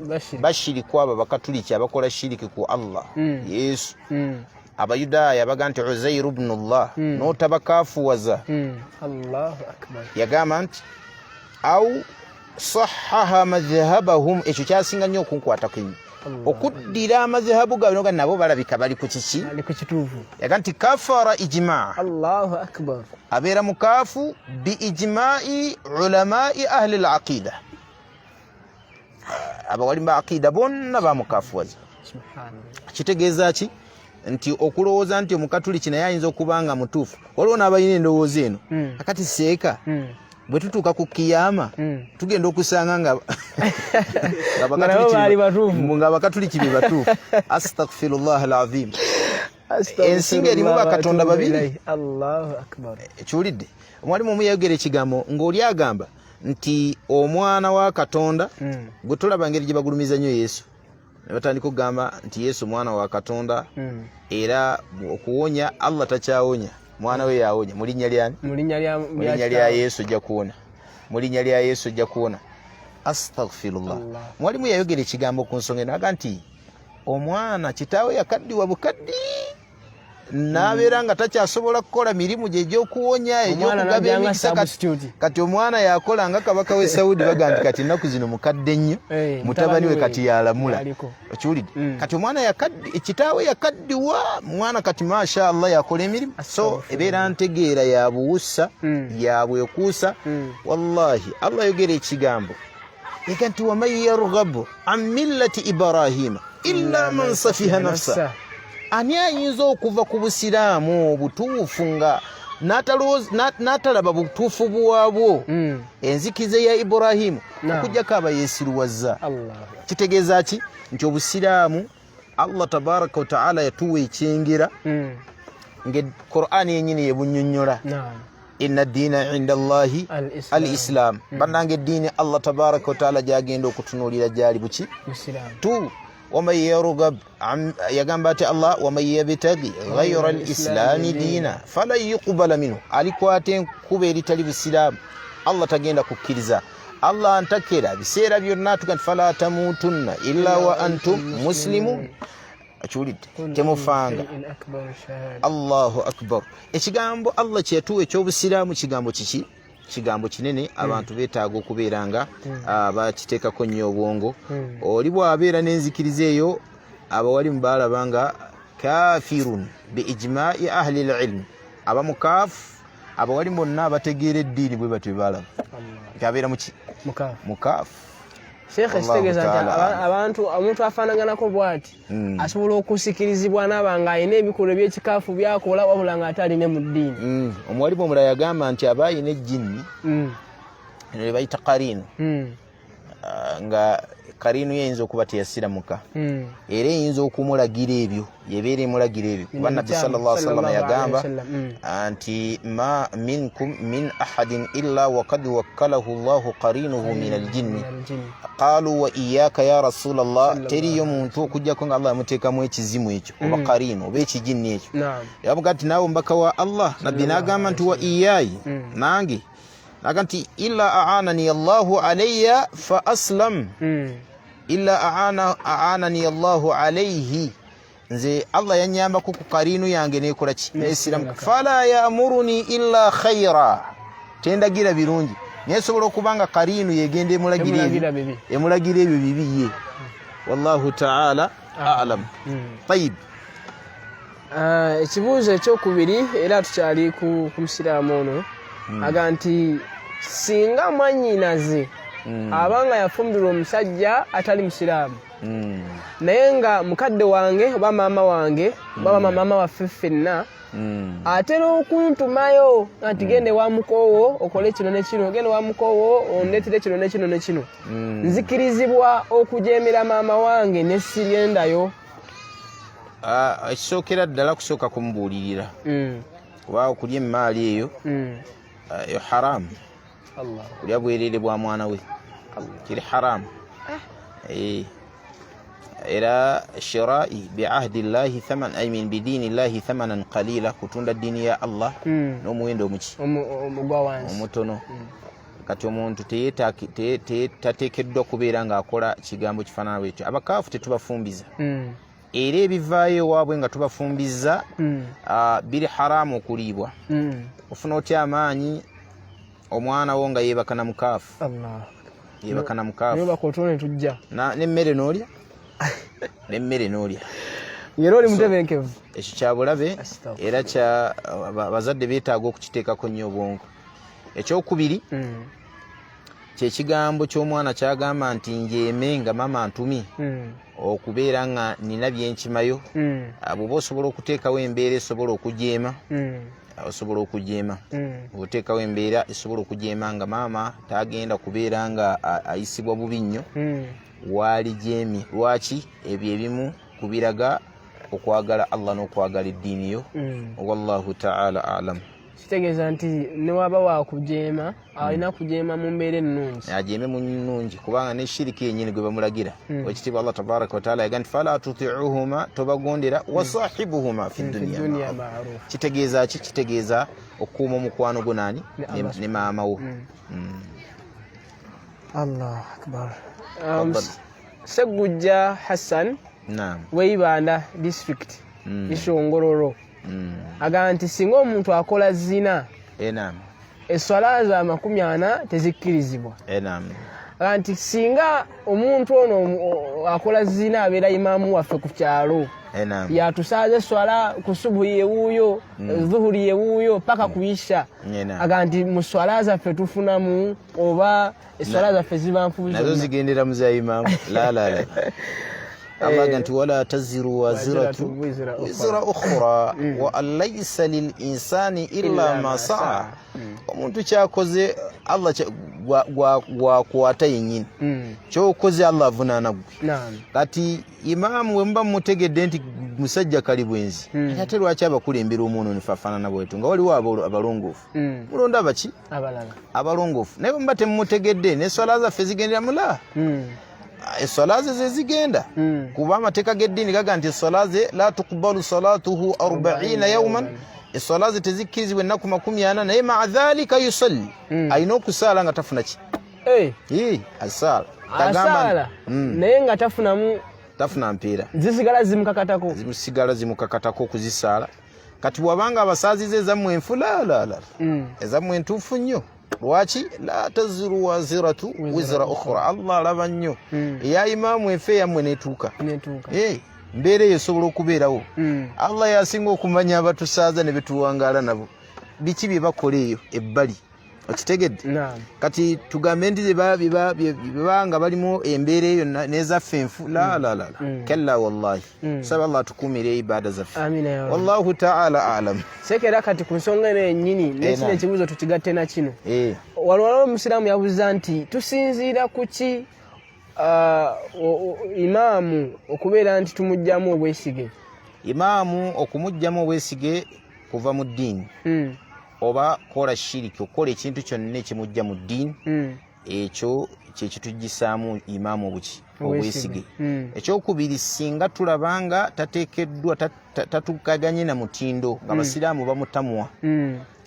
Speaker 1: Bashiri.
Speaker 2: Bashiriku, abo abakatuliki abakola shiriki ku Allah, Yesu, abayudaaya baga nti Uzairu bnullah, n'otabakafuwaza.
Speaker 1: Allahu akbar.
Speaker 2: Yagamba nti au sahaha madhhabahum, ekyo kyasinga nnyo okunkwatako ennyo, okuddira amadhhabu gaabwe noga nabo balabika bali ku kiki?
Speaker 1: Ali ku kituufu.
Speaker 2: Yaga nti kafara ijmaa.
Speaker 1: Allahu akbar.
Speaker 2: Abeera mukaafu bi ijmaai ulamai ahli laqida, abawalimu ba aqida bonna bamukafuwaza.
Speaker 1: Subhanallah.
Speaker 2: Kitegeeza ki? Nti okulowooza nti omukatuliki naye ayinza okuba nga mutuufu, waliwo n'abalina endowooza eno. Akati seeka, bwe tutuuka ku kiyama, tugenda okusanga nga
Speaker 1: Nga nabo baali batuufu.
Speaker 2: Nga abakatuliki be batuufu. Astaghfirullah alazim. Ensi ng'erimu bakatonda babiri.
Speaker 1: Allahu akbar.
Speaker 2: Ekiwulidde, omwalimu omu yayogera ekigambo ng'oli agamba nti omwana wa Katonda, gwe tolaba ngeri gye bagulumiza nnyo Yesu, ne batandika okugamba nti Yesu mwana wa Katonda, era okuwonya Allah takyawonya, mwana we yawonya. Mu linnya lyani?
Speaker 1: Mu linnya lya
Speaker 2: Mu linnya lya Yesu ojja kuwona, mu linnya lya Yesu ojja kuwona. Astaghfirullah.
Speaker 1: Allah.
Speaker 2: Mwalimu yayogera ekigambo ku nsonga eno, aga nti omwana kitaawe yakaddiwa bukaddi n'abeera nga takyasobola kukola mirimu gye egy'okuwonya,
Speaker 1: Omwana
Speaker 2: egy'okugaba
Speaker 1: n'ajja nga
Speaker 2: emikisa. Kati,
Speaker 1: substitute.
Speaker 2: Kati omwana yakola nga kabaka w'e Saudi. Baga nti kati ennaku zino mukadde nnyo, mutabani we kati yalamula.
Speaker 1: Yaliko.
Speaker 2: Okiwulidde?
Speaker 1: Mm.
Speaker 2: Kati omwana yakaddi, kitaawe yakaddiwa, mwana kati masha Allah yakola emirimu. So
Speaker 1: Astaghfirullah.
Speaker 2: ebeera ntegeera ya buwusa, ya bwekuusa. Wallahi Allah yogera ekigambo ega nti waman yarghabu an millati Ibrahima illa man safiha nafsa. Ani ayinza okuva ku busiraamu obutuufu nga n'atalaba butuufu bwabwo, enzikiza ya Iburahimu, okugjako aba yeesiruwazza?
Speaker 1: Allah.
Speaker 2: Kitegeeza ki? Nti obusiraamu Allah tabaraka wataala yatuwa ekyengera, nga Qur'ani yenyini yebunyonyola. Inna ddiina inda Allahi
Speaker 1: Al-Islam.
Speaker 2: Al-Islam. Bannanga, eddiini Allah tabaraka wataala gyagenda okutunuulira gyali buki?
Speaker 1: Musiraamu.
Speaker 2: Tu waman yargab yagamba ati Allah waman yabtagi ghayra lislami diina falan yuqbala minhu. Alikwata enkuba eritali busiraamu, Allah tagenda kukkiriza. Allah ntakera biseera byonna tuga nti fala tamutunna illa wa antum muslimun. Akiwulidde? Temufanga.
Speaker 1: Shay'in akbar shahada.
Speaker 2: Allahu akbar. Ekigambo Allah kyeyatuwa ekyobusiraamu kigambo kiki? Kigambo kinene. Abantu beetaaga okubeera nga bakiteekako nnyo obwongo. Oli bw'abeera n'enzikiriza eyo, abawalimu baalaba nga kafirun biijmai ahli lilm, aba mukaafu. Abawalimu bonna abategeera eddiini bwe batyo baalaba
Speaker 1: Allah.
Speaker 2: nti abeera muki?
Speaker 1: Mukaafu.
Speaker 2: Mukaafu.
Speaker 1: Sheekhe,
Speaker 2: Wallahu
Speaker 1: kitegeeza nti
Speaker 2: ta'ala a'lam.
Speaker 1: abantu, omuntu afaanaganako bw'ati asobola okusikirizibwa n'aba ng'alina ebikolwa ebyekikaafu byakola, wabula ng'ate aline mu ddiini.
Speaker 2: Omuwalimu omulala yagamba nti aba ayina ejjinni eno lye bayita kariinu, nga kariinu ye eyinza okuba teyasiramuka, era eyinza okumulagira ebyo, yebeera emulagira ebyo, kuba Nabbi sallallahu alaihi wasallam yagamba nti ma minkum min ahadin illa wakad wakkalahu Llahu qarinuhu min aljinni. Qalu wa iyaka ya Rasulallah. Teriyo muntu okugjako nga Allah yamuteekamu ekizimu ekyo, oba kariinu, oba ekijinni ekyo. Yabuga nti naawe omubaka wa Allah? Nabbi n'agamba nti wa iyayi, nange. Naga nti illa aanani Allahu alayya fa aslam, illa aanani Allahu alayhi, nze Allah yanyambako ku kariinu yange nekola ki? Nesiramu. Fala yamuruni illa khaira, tendagira birungi. Naye sobola okuba nga kariinu yegenda emulagira
Speaker 1: Emulagira
Speaker 2: ebyo,
Speaker 1: bibi.
Speaker 2: Emulagira ebyo bibi ye. Wallahu taala alam. Tayib.
Speaker 1: Ah, ekibuuzo ekyokubiri, era tukyali ku musiraamu ono, aga nti singa mwannyinaze aba nga yafumbirwa omusajja atali musiraamu, naye nga mukadde wange oba maama wange oba maama waffe ffenna atera okuntumayo nti gende wa mukoowo okole kino ne kino, gende wa mukoowo ondeetere kino ne kino ne kino, nzikirizibwa okujemera maama wange ne siryendayo?
Speaker 2: Ah, ekisookera ddala kusooka kumubuulirira, kuba okulya emaali eyo, eyo haramu.
Speaker 1: Allah.
Speaker 2: Kulya bwerere bwa mwana we kiri haramu. Era shirai biahdi llahi thaman, I mean bidini llahi thamanan qalila, kutunda ddiini ya Allah n'omuwendo omuki?
Speaker 1: Ogwa wansi.
Speaker 2: Omutono. Kati omuntu tateekeddwa kubeera ng'akola kigambo kifaanana bwekyo. Abakaafu tetubafumbiza, era ebivaayo ewaabwe nga tubafumbiza, biri haramu okuliibwa. Ofuna otya amaanyi omwana wo nga yeebaka na mukaafu?
Speaker 1: Allah.
Speaker 2: Yeebaka na mukaafu.
Speaker 1: Naye bakootolo ne tujja.
Speaker 2: N'emmere n'olya, n'emmere n'olya.
Speaker 1: Ng'era oli mutebenkevu.
Speaker 2: Ekyo kyabulabe.
Speaker 1: Astaghfirullah.
Speaker 2: Era kya abazadde beetaaga okukiteekako nnyo obwongo. Ekyokubiri, kyekigambo ky'omwana kyagamba nti njeeme nga mama ntumye. Okubeera nga nina byenkimayo. Bw'oba osobola okuteekawo embeera esobola okujeema, osobola okujeema. Oteekawo embeera esobola okujeema nga maama tagenda kubeera nga ayisibwa bubi nnyo, waalijeemye. Lwaki? Ebyo ebimu kubiraga okwagala Allah n'okwagala eddiini yo. Wallahu taala alam.
Speaker 1: Kitegeeza nti newaba wakujeema, alina kujeema mu mbeera ennungi.
Speaker 2: Ajeeme mu nnungi, kubanga ne shiriki yennyini gwe bamulagira. Ekitiibwa Allah tabaraka wataala yaga nti fala tutiuhuma, tobagondera, wasahibuhuma fi dunya. Kitegeeza ki? Kitegeeza okukuuma omukwano gwo nani? Ne maama wo.
Speaker 1: Allah akbar. Seggujja Hassan weibanda district, Ishongororo, agamba nti singa omuntu akola zina, eswala za 40 tezikkirizibwa. Agamba nti singa omuntu ono akola zina abeera imaamu waffe ku kyalo, yatusaaza eswala ku subuhi yewuuyo, zuhuri yewuuyo, paka ku isha. Agamba nti mu swala zaffe tufunamu oba eswala zaffe ziba nfu?
Speaker 2: Nazo zigendera mu za imaamu? La la la. Allah nti wala taziru waziratu wizra ukhra wa an laysa lil insani illa ma saa. Omuntu kyakoze Allah gwakwata yennyini. Kyokoze Allah avunaana gwe. Kati imaamu bwe muba mumutegedde nti musajja kali bwenzi, ate lwaki abakulembera omwononefu afaanana bwetu nga waliwo abalongoofu? Mulonda abaki? Abalongoofu. Naye bwe muba temumutegedde, neswala zaffe zigendera mula, eswala ze zezigenda, kuba amateeka g'eddiini gaga nti eswala ze la tuqbalu salatuhu 40 yauman, eswala ze tezikkirizibwa ennaku 40. Naye maa dhalika yusalli, alina okusaala nga tafuna ki? Asaala.
Speaker 1: Asaala naye nga tafunamu.
Speaker 2: Tafuna mpiira.
Speaker 1: Zisigala zimukakatako.
Speaker 2: Zimusigala zimukakatako okuzisaala. Kati bwabanga abasaaziza ezammwe enfu, la lalala, ezammwe entuufu nnyo. Lwaki? La taziru waziratu wizra ukhra, Allah alaba nnyo. Eya imaamu enfe, eyammwe netuuka. Mbeera eyo esobola okubeerawo. Allah yasinga okumanya abatusaaza ne betuwangaala nabo biki bye bakola eyo ebbali. Okitegedde? Kati tugambe nti bebanga balimu embeera eyo nezaffe enfu? La la la, kalla wallahi. Saba Allah atukuumire ibada zaffe. Wallahu taala alam.
Speaker 1: Sekera kati ku nsonga eno yennyini, nekino ekibuuzo tukigatte na kino. Waliwo omusiraamu yabuuza nti tusinziira ku ki imaamu okubeera nti tumugjamu obwesige?
Speaker 2: Imaamu okumugjamu obwesige kuva mu ddiini oba kola shiriki, okukola ekintu kyonna ekimujja mu ddiini, ekyo kyekitugisaamu imaamu obuki? Obwesige. Ekyokubiri, singa tulaba nga tateekeddwa, tatukaganye na mutindo nga basiraamu bamutamwa,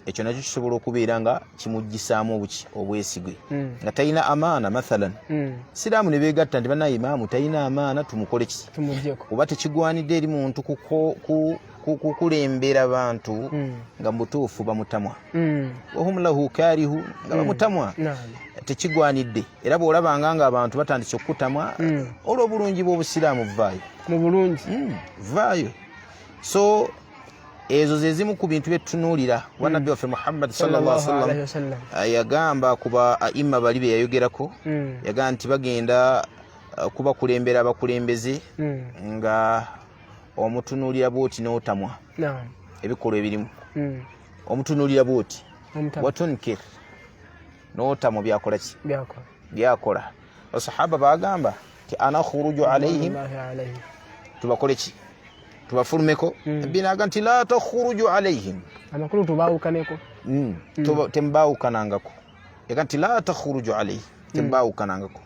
Speaker 2: ekyo nakyo kisobola okubeera nga kimugisaamu obuki? Obwesige. Nga talina amaana mathalan, siraamu ne beegatta nti banaye imaamu talina amaana, tumukole ki? Kuba tekigwanidde eri muntu kukulembera bantu nga mubutuufu bamutamwa, wahum lahu karihu, nga bamutamwa, tekigwanidde. Era bw'olabanga nga abantu batandise okukutamwa olw'obulungi bw'obusiraamu, vaayo.
Speaker 1: Mu bulungi.
Speaker 2: Vaayo. So ezo ze zimu ku bintu byetutunuulira, kuba nabbi waffe Muhammad sallallahu alaihi wasallam yagamba ku ba aimma bali be yayogerako, yagamba nti bagenda kubakulembera abakulembeze nga omutunuulira bwoti n'otamwa ebikolwa ebirimu, omutunuulira bwoti watunkir, n'otamwa byakola ki? Byakola. Basahaba bagamba ti anakhruju alaihim, tubakole ki? Tubafulumeko? Binaga nti la takhruju alaihim.
Speaker 1: Amakulu tubawukaneko.
Speaker 2: Tembawukanangako. Yaga nti la takhruju alaihim, tembawukanangako,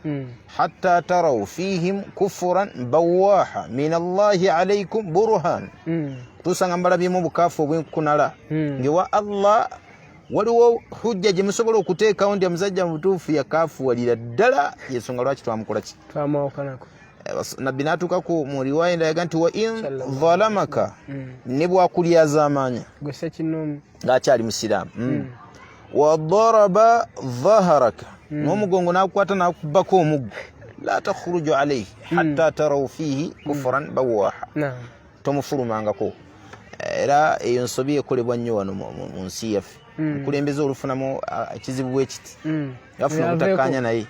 Speaker 2: hatta taraw fihim kufuran bawaha min Allahi alaikum burhan, tusanga mbalabyemu obukafu obwenkunala ngewa Allah waliwo hujja gye musobola okuteekawo nti omusajja mubutuufu yakafuwalira ddala, yensonga lwaki twamukola ki?
Speaker 1: Twamwawukanako.
Speaker 2: Nabbi n'atuuka mu riwaya endala nti wa in zalamaka, ne bwakulyazaamaanya ng'akyali musiraamu, wa daraba dhaharaka, n'omugongo n'akukwata n'akubbako omuggo, la takhruju alaihi hatta taraw fiihi kufran bawaha, tomufulumangako. Era eyo nsobi ekolebwa nnyo wano mu nsi yaffe. Omukulembeze olufunamu ekizibu bwe kiti, yafuna obutakkanya naye.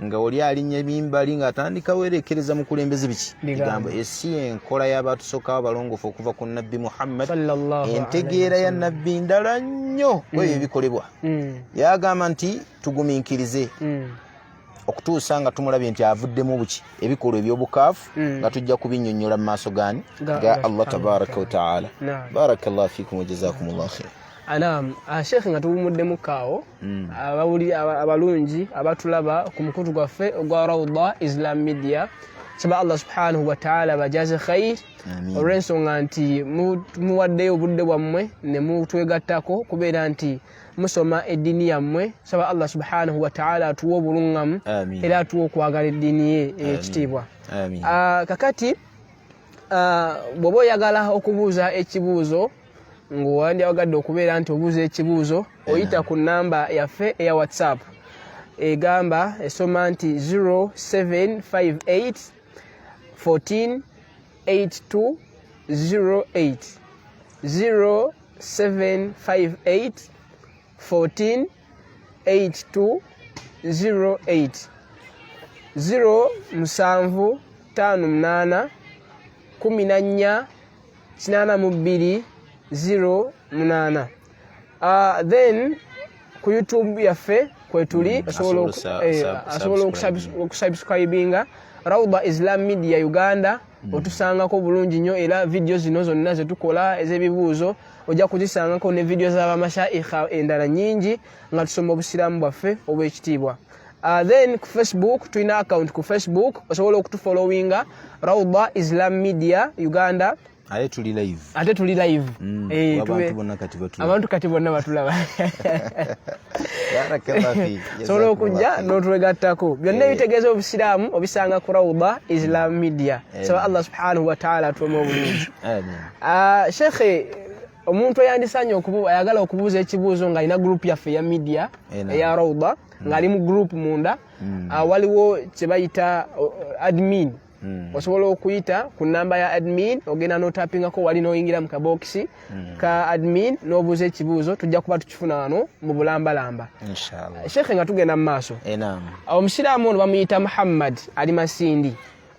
Speaker 2: Nga oli alinnya mimbali ng'atandika werekereza mukulembeze biki bigambo. Esi enkola y'abatusookawo abalongoofu okuva ku Nabbi Muhammad, entegeera ya Nabbi ndala nnyo ku ebyo ebikolebwa. Yagamba nti tugumiikirize okutuusa nga tumulabye nti avuddemu buki ebikolwa eby'obukaafu, nga tujja kubinnyonnyola mu maaso gani ga Allah tabaraka wataala. Barakallahu fikum wajazakumullah khair.
Speaker 1: Naam, Sheikh, nga tuwumuddemu kaawo, abawuli abalungi abatulaba ku mukutu gwaffe ogwa Rawda Islam Media, saba Allah subhanahu wataala bajaze khair olw'ensonga nti muwaddeyo obudde bwammwe ne mutwegattako kubeera nti musoma eddiini yammwe. Saba Allah subhanahu wataala atuwe obuluŋŋamu era atuwe okwagala eddiini ye ey'ekitiibwa. Kakati bw'oba oyagala okubuuza ekibuuzo, ng'owandyagadde okubeera nti obuuza ekibuuzo, oyita ku namba yaffe eya WhatsApp egamba esoma nti 0758 14 8208, 0758 14 8208, 0 7 5 8 14 82 08. Then ku YouTube yaffe kwetuli, asobola okusubscribinga Rauda Islam Media Uganda, otusangako bulungi nnyo. Era vidiyo zino zonna zetukola ez'ebibuuzo ojja kuzisangako, ne vidiyo z'abamashaikha endala nyingi nga tusoma obusiraamu bwaffe obwekitiibwa. Then ku Facebook tulina account ku Facebook, osobola okutufollowinga Rauda Islam Media Uganda.
Speaker 2: Ate tuli live.
Speaker 1: Ate tuli live.
Speaker 2: Abantu bonna kati batulaba.
Speaker 1: Abantu kati bonna batulaba. Sobola okujja n'otwegattako. Byonna ebitegeeza obusiraamu obisanga ku Rauda Islam Media. Saba Allah subhanahu wataala atuwemu obulungi. Shekhe, omuntu eyandisanye ayagala okubuuza ekibuuzo ng'alina group yaffe eya media eya Rauda, ng'ali mu group munda, waliwo kye bayita admin. Osobola okuyita ku namba ya admin, ogenda n'otapingako wali n'oyingira mu kabokisi ka admin n'obuuza ekibuuzo, tujja kuba tukifuna wano mu bulambalamba.
Speaker 2: Inshallah.
Speaker 1: Shekhe, nga tugenda mu maaso, omusiraamu ono bamuyita Muhammad, ali Masindi.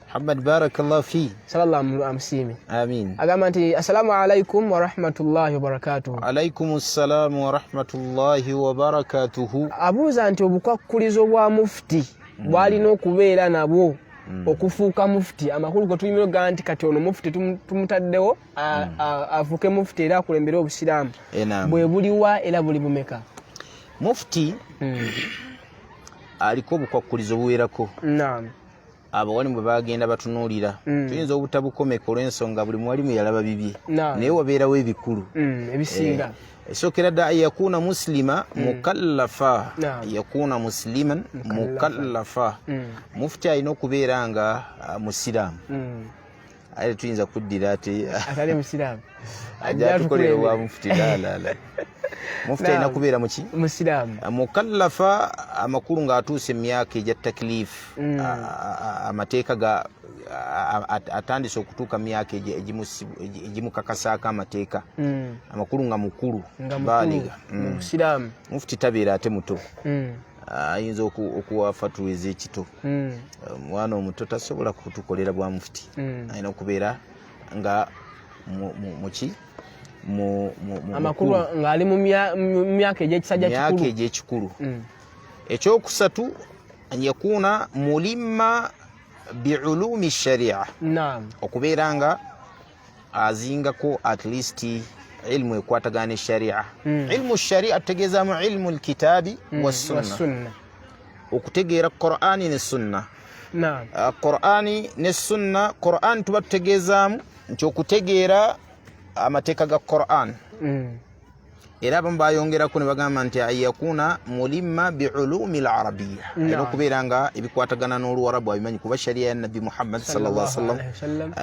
Speaker 2: Muhammad, barakallahu fi.
Speaker 1: Sallallahu amusiime.
Speaker 2: Amin.
Speaker 1: Agamba nti assalamu alaikum warahmatullahi wabarakatuhu.
Speaker 2: Alaikum ssalamu warahmatullahi wabarakatuhu.
Speaker 1: Abuuza nti obukwakkulizo bwa mufuti bwalina okubeera nabwo okufuuka mufuti, amakulu ge tuyimira okugaa nti kati ono mufuti tumutaddewo afuuke mufuti era akulembere obusiraamu, bwe buliwa era buli bumeka?
Speaker 2: Mufuti aliko obukwakkulizo buwerako. Abawalimu bwe bagenda batunuulira, tuyinza obutabukomeka olw'ensonga buli muwalimu yalaba bibye, naye wabeerawo ebikulu
Speaker 1: ebisinga.
Speaker 2: Esookera dda, an yakuna muslima mukallafa. Yakuna musliman mukallafa. Mufuti alina okubeera nga musiraamu. Aye tuyinza kuddira ate
Speaker 1: atali musiraamu
Speaker 2: ajja atukolera obwa mufuti. Lalala, mufuti alina kubeera muki?
Speaker 1: Musiraamu.
Speaker 2: Mukallafa, amakulu ng'atuuse mu myaka egya takilifu, amateeka ga atandise okutuuka mu myaka egimukakasaako amateeka, amakulu nga mukulu.
Speaker 1: Nga mukulu.
Speaker 2: Baaliga.
Speaker 1: Mu busiraamu.
Speaker 2: Mufuti tabeera ate muto, ayinza okuwa fatuwa ez'ekito. Omwana omuto tasobola kutukolera bwa mufuti. Alina okubeera nga muki
Speaker 1: amakulu
Speaker 2: mukulu.
Speaker 1: Ng'ali mu myaka egy'ekisajja
Speaker 2: myaka
Speaker 1: kikulu.
Speaker 2: Egy'ekikulu. Ekyokusatu, an yakuna mulimma biulumi sharia. Okubeera nga azingako at least ilmu ekwatagana ne sharia. Ilmu sharia tutegeezaamu ilmu lkitaabi wassunna.
Speaker 1: Wassunna.
Speaker 2: Okutegeera Qurani ne sunna. Qurani ne sunna, Quran tuba tutegeezaamu nti okutegeera amateeka ga Quran. Era abamu bayongerako ne bagamba nti an yakuna mulimma biulumi larabiya, alina okubeera nga ebikwatagana n'Oluwarabu abimanyi, kuba sharia ya Nabbi Muhammad sallallahu alaihi
Speaker 1: wasallam.
Speaker 2: Wasallam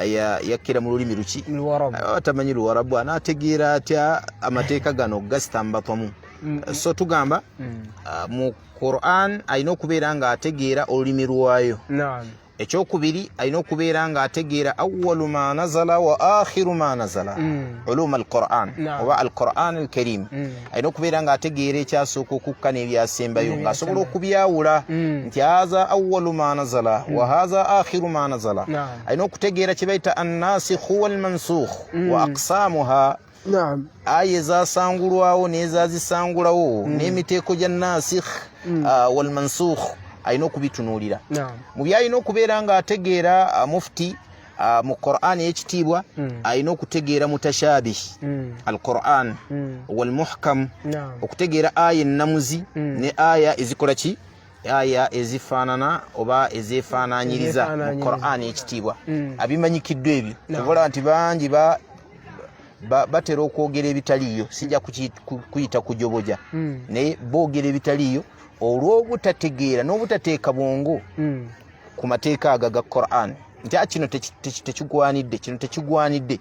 Speaker 2: yakkira mu lulimi luki?
Speaker 1: Luwarabu.
Speaker 2: Aba tamanyi Luwarabu, anaategeera atya amateeka gano gasitambatamu? So tugamba mu Quran alina okubeera nga ategeera olulimi lwayo. Ekyokubiri, alina okubeera nga ategeera awalu ma nazala wa akhiru ma nazala, uluma alquran oba alquran alkarim. Alina okubeera nga ategeera ekyasooka okukka n'ebyasembayo, ng'asobola okubyawula nti haza awalu ma nazala wa haza akhiru ma nazala. Alina okutegeera kye bayita annasikhu walmansukh wa aqsamuha, aya ezasangulwawo n'ezazisangulawo, n'emiteeko gya nasikh walmansukh, alina okubitunuulira. Mu byalina okubeera ng'ategeera mufti mu Quran ey'ekitiibwa, alina okutegeera mutashabih alquran walmuhkam, okutegeera aya ennamuzi ne aya ezikola ki, aya ezifaanana oba ezeefaananyiriza mu Quran ey'ekitiibwa. Abimanyikiddwa ebyo, obola nti bangi batera okwogera ebitaliiyo, sijja kuyita kujoboja, naye boogera ebitaliiyo olw'obutategeera n'obutateeka bwongo ku mateeka ago aga Quran, nti a kino tekigwanidde, kino tekigwanidde,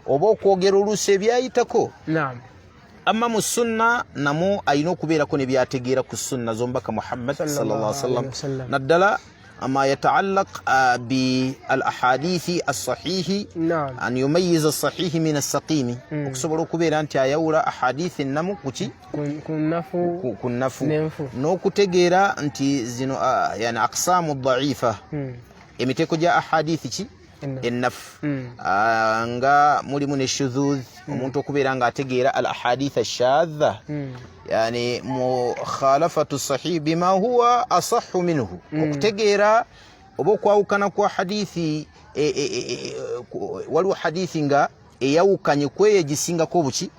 Speaker 2: oba okwogera oluusi ebyayitako. Amma mu sunna namwo alina okubeerako ne byategeera ku sunna z'omubaka Muhammad sallallahu alaihi wasallam, naddala ma yataallaq bi al ahadithi assahihi, an yumayiza assahihi min assaqimi, okusobola okubeera nti ayawula ahadithi ennamu kuki, ku nnafu, n'okutegeera nti zino yani aqsaamu daifa, emiteeko gya ahadithi ki, ennafu, nga mulimu ne shudhudh, omuntu okubeera nga ategeera al ahadith ashadha, yani mukhalafatu sahih bima huwa asahu minhu, okutegeera oba okwawukana kwa hadithi. Waliwo hadithi nga eyawukanye kweyo egisingako obuki,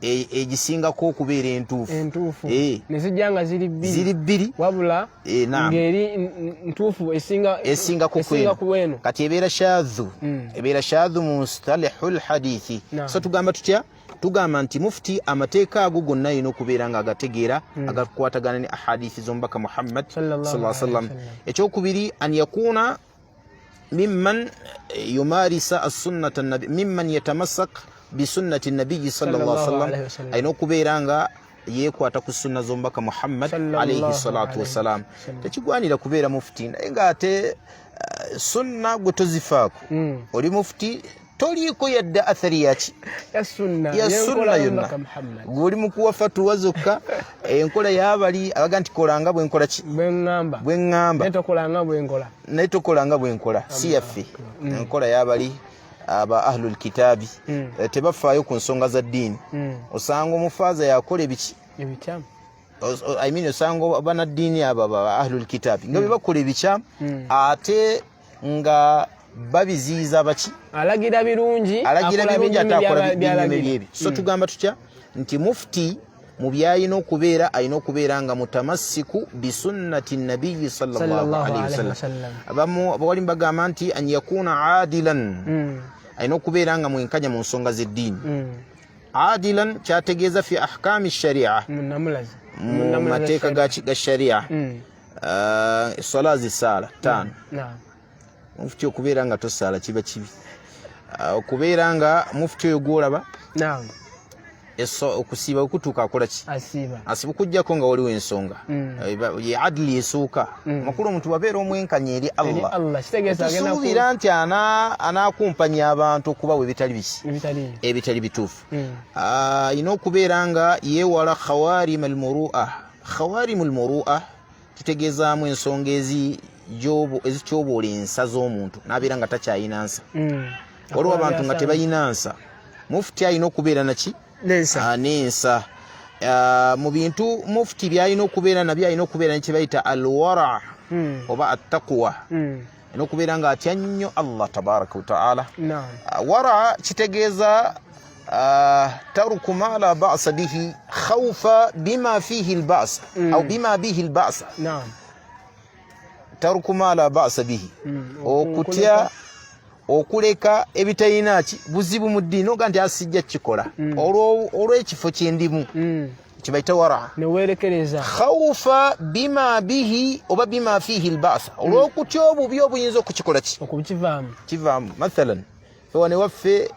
Speaker 2: egisingako okubeera entuufu.
Speaker 1: Entuufu, nezijja nga ziri bbiri.
Speaker 2: Ziri bbiri.
Speaker 1: Wabula ngeri ntuufu esinga
Speaker 2: esingako
Speaker 1: kweno.
Speaker 2: Kati ebeera shadhu, ebeera shadhu mustalihu lhadithi. So tugamba tutya? Tugamba nti mufti amateeka ago gonna alina okubeera nga agategeera, agakwatagana ne ahadithi z'omubaka Muhammad sallallahu sallam. Ekyokubiri, an yakuna mimman yumarisa assunnata nabi, mimman yatamassak bisunnati nabiyi sallallahu sallam, alina okubeera nga yeekwata ku sunna z'omubaka Muhammad alaihi salatu wassalam. Tekigwanira kubeera mufuti naye ng'ate sunna gwe tozifaako. Oli mufuti, toliiko yadde athari yaki,
Speaker 1: ya sunna
Speaker 2: ya sunna yonna. Gweoli mukuwa fatuwa zokka, enkola yabali abaga nti kolanga bwenkola ki,
Speaker 1: bweŋŋamba,
Speaker 2: naye tokolanga bwenkola, si yaffe. Enkola yabali aba ahlul kitaabi, tebafaayo ku nsonga za ddiini. Osanga omufaaza yakola ebiki, I mean, osanga banaddiini abo aba ahlul kitaabi nga bebakola ebikyamu, ate nga babiziyiza baki.
Speaker 1: Alagira birungi.
Speaker 2: Alagira birungi, ate akola binyume byebyo. So tugamba tutya nti mufti mu byalina okubeera, alina okubeera nga mutamassiku bisunnati nabiyi sallallahu alaihi wasallam. Abamu bawali bagamba nti an yakuna adilan, alina okubeera nga mwenkanya mu nsonga z'eddiini. Adilan kyategeeza fi ahkami sharia, mu mateeka ga sharia. Swala zisaala 5. Mufuti okubeera nga tosaala kiba kibi. Okubeera nga mufuti oyo gwolaba okusiiba okutuuka akola ki, asiba, okugjako nga waliwo ensonga. Ye adili esooka. Amakulu, omuntu wabeera omwenkanya eri Allah, tusuubira nti anaakumpanya abantu okubawa ebitali biki, ebitali bituufu. Ayina okubeera nga yeewala khawarim almurua. Khawarim almurua tutegeezaamu ensonga ezityoboola ensa z'omuntu, n'abeera nga takyayina nsa. Waliwo abantu nga tebayina nsa. Mufuti alina okubeera naki? N'ensa. Mu bintu mufuti byalina okubeera nabyo, alina okubeera nekyebayita alwara oba attaqwa. Alina okubeera nga atya nnyo Allah tabaraka wataala. Wara kitegeeza taruku ma la basa bihi khaufa bima fihi lbasa au bima bihi lbasa. Taruku ma la basa bihi, okutya okuleka ebitalina ki, buzibu mu ddiini, oga nti asijja kikola olw'ekifo kyendimu, kibaita wara.
Speaker 1: Newerekereza.
Speaker 2: Khaufa bima bihi oba bima fihi lbasa, olw'okutya obubi obuyinza okukikola ki,
Speaker 1: okukivaamu.
Speaker 2: Kivaamu. Mathalan, fe wano ewaffe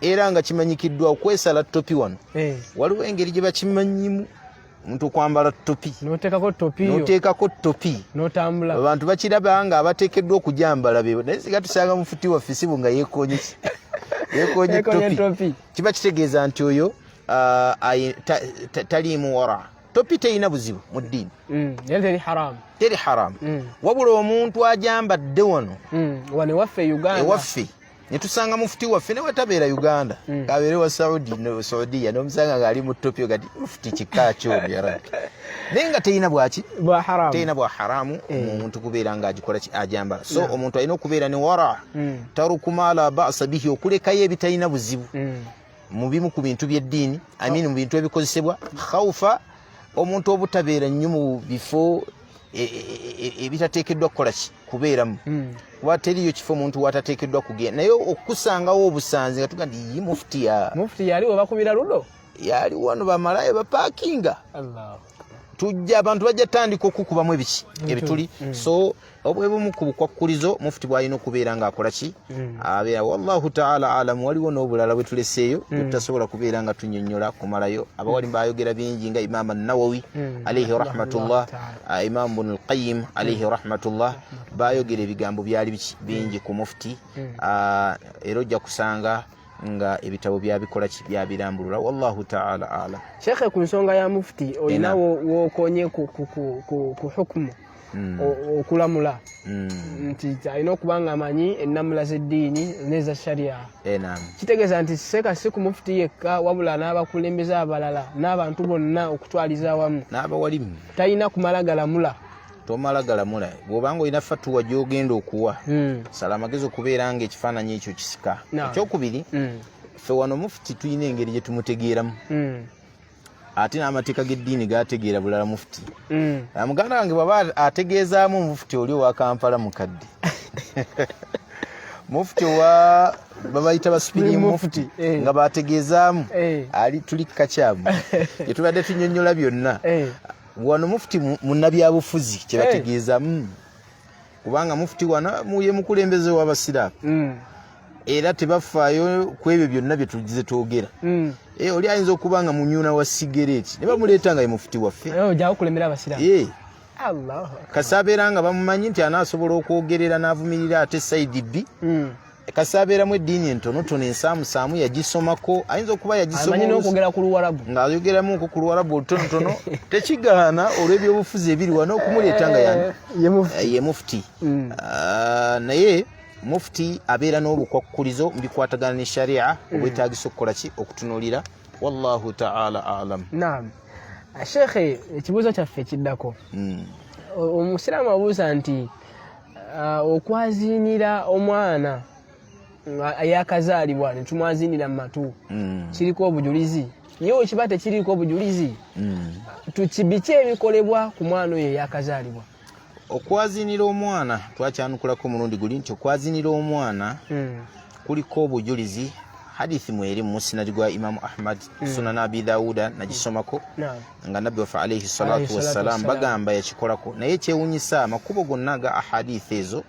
Speaker 2: era nga kimanyikiddwa okwesala topi wano, waliwo engeri gye bakimanyimu. Omuntu okwambala topi,
Speaker 1: noteekako topi,
Speaker 2: noteekako topi
Speaker 1: notambula.
Speaker 2: Abantu bakiraba nga abateekeddwa okujambala bebo, naye singa tusanga mufuti waffe sibu nga yekonye yekonye topi, kiba kitegeeza nti oyo taliimu wara. Topi teyina buzibu mu ddiini, teri haramu. Wabula omuntu ajambadde wano
Speaker 1: wano ewaffe Uganda,
Speaker 2: ewaffe netusanga mufuti waffe newatabeera Uganda, kabeere wa Saudi, Saudiya, nomusanga ngaali mu topi, gati mufuti kika kyo ya rabbi, naye nga teyina bwaki, teyina bwa haramu omuntu kubeera nga agikola ajambala. So omuntu alina okubeera ne wara, taruku ma la ba'sa bihi, okulekayo ebitalina buzibu mu bimu ku bintu by'eddiini, I mean mu bintu ebikozesebwa, khawfa omuntu obutabeera nnyo mu bifo ebitateekeddwa kukola ki, kubeeramu, kuba teriyo kifo omuntu watateekeddwa kugenda, naye okusangawo obusanzi nga tuga nti yi mufuti ya
Speaker 1: mufuti yali webakubira ludo,
Speaker 2: yali wano bamalayo bapakinga, tujja abantu bajja tandika okukubamu ebiki ebituli. So obwebumu ku bukwakkulizo mufuti bwalina okubeera ng'akola ki, abeera. Wallahu taala alamu. Waliwo n'obulala bwe tuleseeyo bwe tutasobola kubeera nga tunyonnyola kumalayo. Abawali bayogera bingi nga Imaama Nawawi alaihi rahmatullah, Imamu Bunu Lqayim alaihi rahmatullah, bayogera ebigambo byali bingi ku mufuti, era ojja kusanga nga ebitabo byabikola ki, byabirambulula. Wallahu taala alam.
Speaker 1: Shekhe, ku nsonga ya mufuti olina wokonye ku hukumu, okulamula, nti alina okuba nga amanyi ennamula z'eddiini n'eza sharia. Kitegeeza nti seeka si ku mufuti yekka, wabula n'abakulembeze abalala n'abantu bonna okutwaliza awamu.
Speaker 2: N'abawalimu.
Speaker 1: Talina kumala galamula.
Speaker 2: Tomala galamula. Bw'obanga olina fatuwa gy'ogenda okuwa, sala amagezi okubeera nga ekifaananyi ekyo kisika. Ekyokubiri, ffe wano mufuti tulina engeri gye tumutegeeramu, ate n'amateeka g'eddiini gategeera bulala mufuti. Muganda wange bw'aba ategeezaamu mufuti oli owa Kampala mukadde, mufuti owa babayita basupirimu mufuti, nga bategeezaamu ali tuli kakyamu gyetubadde tunyonnyola byonna. Wano mufuti munnabyabufuzi kyebategeezamu, kubanga mufuti wano ye mukulembeze w'abasiraamu, era tebafaayo ku ebyo byonna bye tugize twogera. Oli ayinza okuba nga munyuna wa sigereeti ne bamuleeta nga ye mufuti waffe. Kasi abeera nga bamumanyi nti anaasobola okwogerera n'avumirira ate side B. Kasi abeeramu eddiini entonotono ensaamusaamu yagisomako, ayinza okuba yagisomang'ayogeramuko ku luwarabu olutonotono, tekigaana olw'ebyobufuzi ebiri wano okumuleeta nga ye mufuti. Naye mufuti abeera n'obukwakkulizo mubikwatagana ne sharia obwetagisa okukola ki, okutunuulira. Wallahu taala alam.
Speaker 1: Naam, shekhe, ekibuuzo kyaffe ekiddako, omusiraamu abuuza nti okwaziinira omwana nga yakazaalibwa netumwaziinira mu matu kiriko obujulizi? Ye wekiba tekiriiko obujulizi, biki ebikolebwa ku mwana oyo eyakazaalibwa?
Speaker 2: Okwazinira omwana twakyanukulako omulundi guli nti okwazinira omwana kuliko obujulizi. Hadithi mweri mu musnadi gwa Imamu Ahmad, Sunan Abi Dawuda, nagisomako nga nabbi waffe alaihi salatu wassalam bagamba yakikolako, naye kyewunyisa amakubo gonna aga ahadithi ezo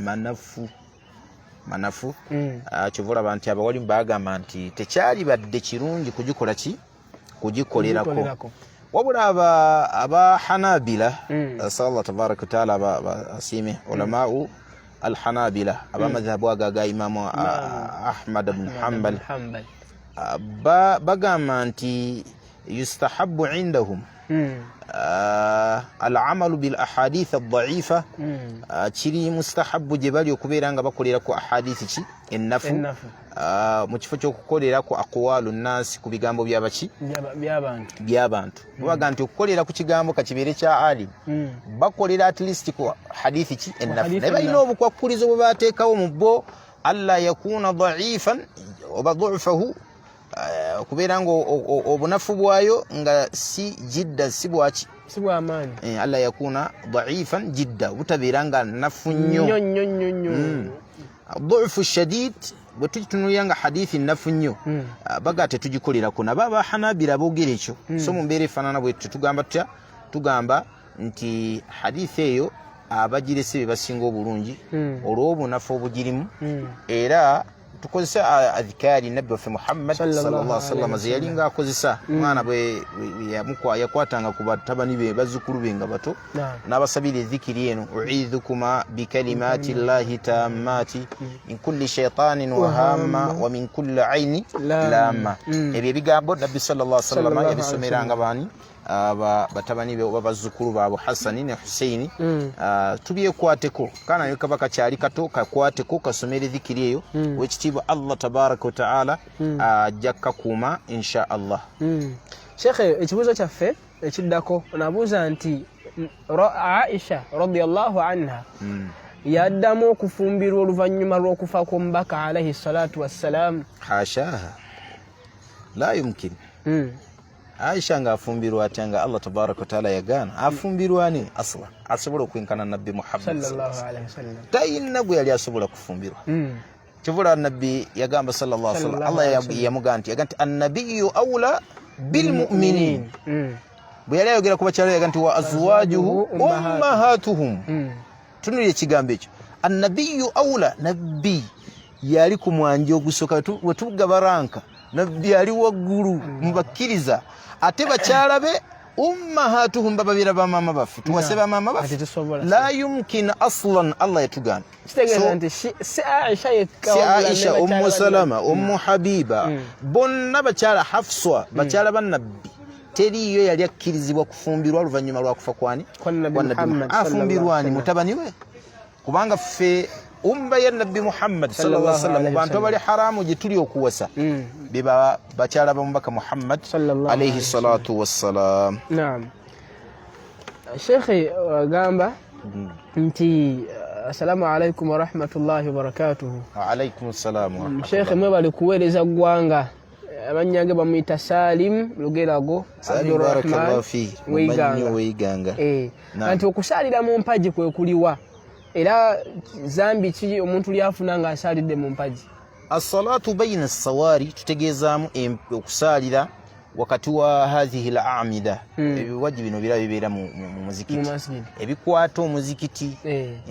Speaker 2: manafu manafu. Kyova olaba nti abawalimu bagamba nti tekyalibadde kirungi kugikola ki, kugikolerako. Wabula aba Hanabila, asal tabaraka wataala asiime ulamau alhanabila, abamadhahabu ago aga Imamu Ahmad bnu Hambal, bagamba nti yustahabu indahum alamalu bil ahadith adaifa. Kiri mustahabu gye bali okubeera nga bakolera ku ahadithi ki, ennafu, mu kifo ky'okukolera ku aqwalu nnasi, ku bigambo byabaki, by'abantu. Babaga nti okukolera ku kigambo kakibeere kya alim, bakolera at least ku hadithi ki, ennafu, naye balina obukwakkulizo bwe bateekawo mu bo, alla yakuna daifan oba dufahu, okubeera nga obunafu bwayo nga si jidda, si bwaki,
Speaker 1: si bwamaanyi.
Speaker 2: Alla yakuna daifan jidda, obutabeera nga nafu nnyo.
Speaker 1: Nnyo nnyo nnyo nnyo.
Speaker 2: Dufu shadid, bwe tugitunulira nga hadithi nafu nnyo, baga tetugikolerako. Nabo abahanabira boogera ekyo. So mu mbeera efaanana bwe tetugamba tutya? Tugamba nti hadithi eyo abagirese be basinga obulungi olw'obunafu obugirimu, era Tukozese adhikaari nabbi waffe Muhammad sallallahu alaihi wasallam ze yalinga akozesa. Omwana bwe yakwatanga ku batabani be, bazzukulu be nga bato, n'abasabira edhikiri eno: uidhukuma bikalimati llahi tammati min kulli shaitanin wahama wa min kulli aini lama. Ebyo ebigambo nabbi sallallahu alaihi wasallam yabisomeranga bani? Batabani be oba bazzukulu baabwe Hasani ne Huseini. Tubyekwateko, kaana ne kaba kakyali kato, kakwateko, kasomere dhikiri eyo. Wekitiibwa Allah tabaraka wataala ajja kukakuuma insha Allah.
Speaker 1: Shekhe, ekibuuzo kyaffe ekiddako, nabuuza nti Aisha radiallahu anha yaddamu okufumbirwa oluvannyuma lw'okufa kw'omubaka alaihi salatu wassalam?
Speaker 2: Hashaha, la yumkin. Aisha nga afumbirwa atya nga Allah tabaraka wataala yagaana? Afumbirwa ani asla asobola okwenkana nabbi Muhammad?
Speaker 1: Sallallahu alaihi wasallam.
Speaker 2: Tayina gwe yali asobola kufumbirwa. Kivula nabbi yagamba sallallahu alaihi wasallam,
Speaker 1: Sallallahu
Speaker 2: Allah
Speaker 1: alaihi wasallam.
Speaker 2: yamugaa nti, yaga nti annabiyu aula bilmuminin. Bwe yali ayogera ku bakyala, yaga nti wa azwajuhu ummahatuhum. Tunulira ekigambo ekyo, annabiyu aula. Nabbi yali ku mwanja ogusooka. Wetugaba ranka, nabbi ali waggulu mubakkiriza, ate bakyala be ummahatuhum, bababira bamaama baffe. Tuwase bamaama baffe?
Speaker 1: Ate tusobola.
Speaker 2: La yumkin aslan, Allah yatugaana.
Speaker 1: Kitegeeza
Speaker 2: So,
Speaker 1: nti si Aisha yekka,
Speaker 2: si
Speaker 1: wabula ne
Speaker 2: Aisha,
Speaker 1: bakyala
Speaker 2: Ummu Salama, Ummu Habiba, bonna bakyala, Hafswa, bakyala bannabbi, teriiyo yali akkirizibwa kufumbirwa luvannyuma lwa kufa kwani?
Speaker 1: Kwa Nabbi
Speaker 2: Kwa Nabbi
Speaker 1: Muhammad sallallahu
Speaker 2: Afumbirwani?
Speaker 1: alaihi
Speaker 2: Mutabani we, kubanga ffe umma ya nabbi Muhammad sallallahu alaihi wasallam,
Speaker 1: alaihi
Speaker 2: bantu
Speaker 1: wasallam.
Speaker 2: abali haramu gye tuli okuwasa beba bakyala bamubaka Muhammad
Speaker 1: Sallallahu
Speaker 2: alaihi
Speaker 1: alaihi
Speaker 2: salatu wassalam.
Speaker 1: Naam. Shekhe agamba nti assalamu alaikum warahmatullahi wabarakatuhu.
Speaker 2: Alaikum salam wa
Speaker 1: Shekhe, mwebale kuweereza ggwanga. Amannya ge bamuyita Salim Lugerago
Speaker 2: Salim, barakallahu fi mumanyi
Speaker 1: Weiganga.
Speaker 2: Weiganga. Naam.
Speaker 1: Anti okusaalira mu mpagi kwe kuliwa, era zambi ki omuntu lyafuna ng'asaalidde mu mpagi?
Speaker 2: Assalatu baina sawari, tutegeezaamu okusaalira wakati wa hathihi l amida, ebiwaji bino bira bibeera mu
Speaker 1: mu
Speaker 2: muzikiti,
Speaker 1: masjid,
Speaker 2: ebikwata omuzikiti.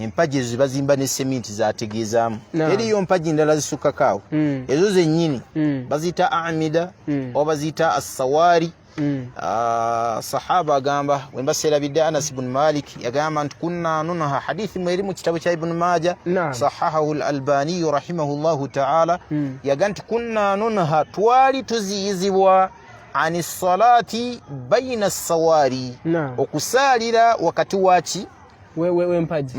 Speaker 2: Empagi ezo zebazimba ne seminti zategeezaamu.
Speaker 1: Naam.
Speaker 2: Eriyo mpagi ndala zisukkako awo, ezo zennyini baziyita amida oba baziyita assawari. Sahaba agamba, wembaseerabidde, Anas ibn Malik yagamba nti kunna nunha, hadithi mweri mu kitabo kya Ibn Maja, sahahahu lalbaniyu rahimahullahu taala, yaga nti kunna nunha, twali tuziyizibwa, ani salati baina sawari, okusaalira wakati waki?
Speaker 1: W'empagi.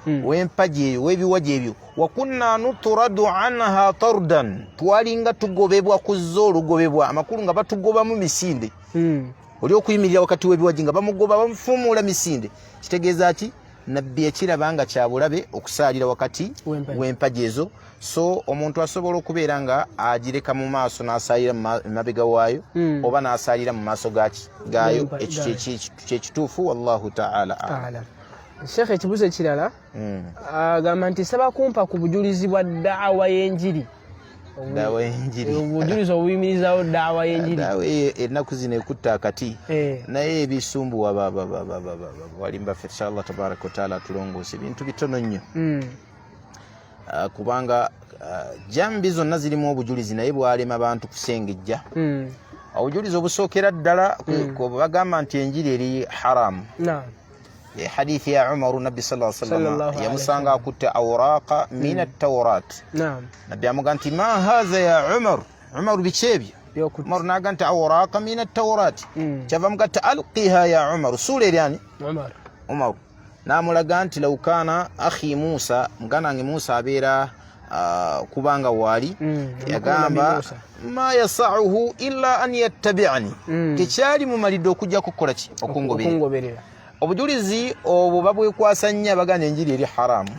Speaker 2: W'empagi eyo, w'ebiwaji ebyo. Wakunna nuturadu anha tardan, twalinga tugobebwa kuzza olugobebwa, amakulu nga batugobamu misinde. Oli okuyimirira wakati w'ebiwaji nga bamugoba, bamufuumuula misinde. Kitegeeza ki? Nabbi yakiraba nga kyabulabe okusaalira wakati
Speaker 1: W'empagi.
Speaker 2: w'empagi ezo. So omuntu asobola okubeera nga agireka mu maaso n'asaalira emabega waayo, oba n'asaalira mu maaso gaki gaayo.
Speaker 1: W'empagi,
Speaker 2: Ekyo
Speaker 1: gaayo.
Speaker 2: kyekituufu, wallahu taala alam.
Speaker 1: Alam. Shekhe, ekibuuzo ekirala, agamba nti saba kumpa ku bujulizi bwa daawa y'enjiri.
Speaker 2: Daawa y'enjiri.
Speaker 1: Obujulizi obuyimirizawo daawa y'enjiri.
Speaker 2: Daawa eyo ennaku zino ekutta akati, naye ebisumbuwa walimba ffe. Inshallah tabaraka wataala atulongoose, ebintu bitono nnyo. Kubanga jambi zonna zirimu obujulizi, naye bwalema bantu kusengejja. Obujulizi obusookera ddala bagamba nti enjiri eri haramu. Hadithi ya Umaru, nabbi sallallahu alaihi wasallam
Speaker 1: Sallallahu alaihi
Speaker 2: yamusanga akutte awraqa min attaurat. Nabbi amuga nti ma haza ya Umar, Umaru, biki ebyo? Umaru naga nti awraqa min attaurat. Kyava muga nti alqiha ya Umaru, suula eryani.
Speaker 1: Umar.
Speaker 2: Umaru namulaga nti lau kana akhi Musa, muganda wange Musa abeera kubanga waali, yagamba
Speaker 1: Nabi Musa.
Speaker 2: Ma yasauhu illa an yattabiani, tekyali mumalidde okujja kukola ki? Okungoberera.
Speaker 1: Okungoberera.
Speaker 2: Obujulizi obwo babwekwasa nnyo abaganda enjiri eri haramu,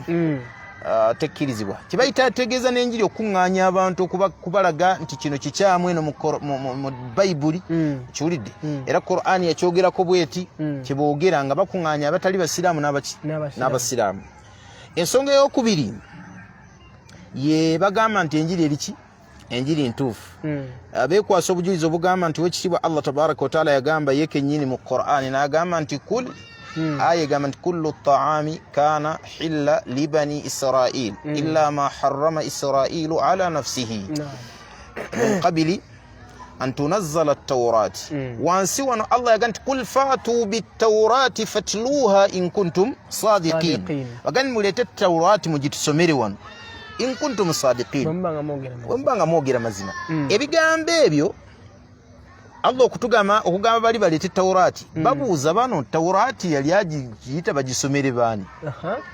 Speaker 2: tekkirizibwa. Kibayita tegeeza n'enjiri okuŋŋaanya abantu, kubalaga nti kino kikyamu eno mu Bayibuli. Kiwulidde? Era Qur'ani yakyogerako bweti, kyeboogera nga bakuŋŋaanya abatali basiraamu n'abaki?
Speaker 1: N'abasiraamu.
Speaker 2: N'abasiraamu. Ensonga eyokubiri ye bagamba nti enjiri eriki? Enjiri ntuufu. Beekwasa obujulizi obugamba nti wekitiibwa Allah tabaraka wataala yagamba ye kennyini mu Qur'ani, n'agamba nti kul Aya egamba nti kullu taami kana hilla libani israil illa ma harrama israilu ala nafsihi min qabili an tunazzala taurati. Wansi wano Allah yaga nti kul fatu bitaurati fatluha in kuntum sadiqin, bagandi muleete taurati mugitusomere wano in kuntum sadiqin, bwe nga mwogera mazima. Ebigambo ebyo Allah okutugamba okugamba bali baleete taurati, babuuza bano taurati yali agiyita bagisomere baani?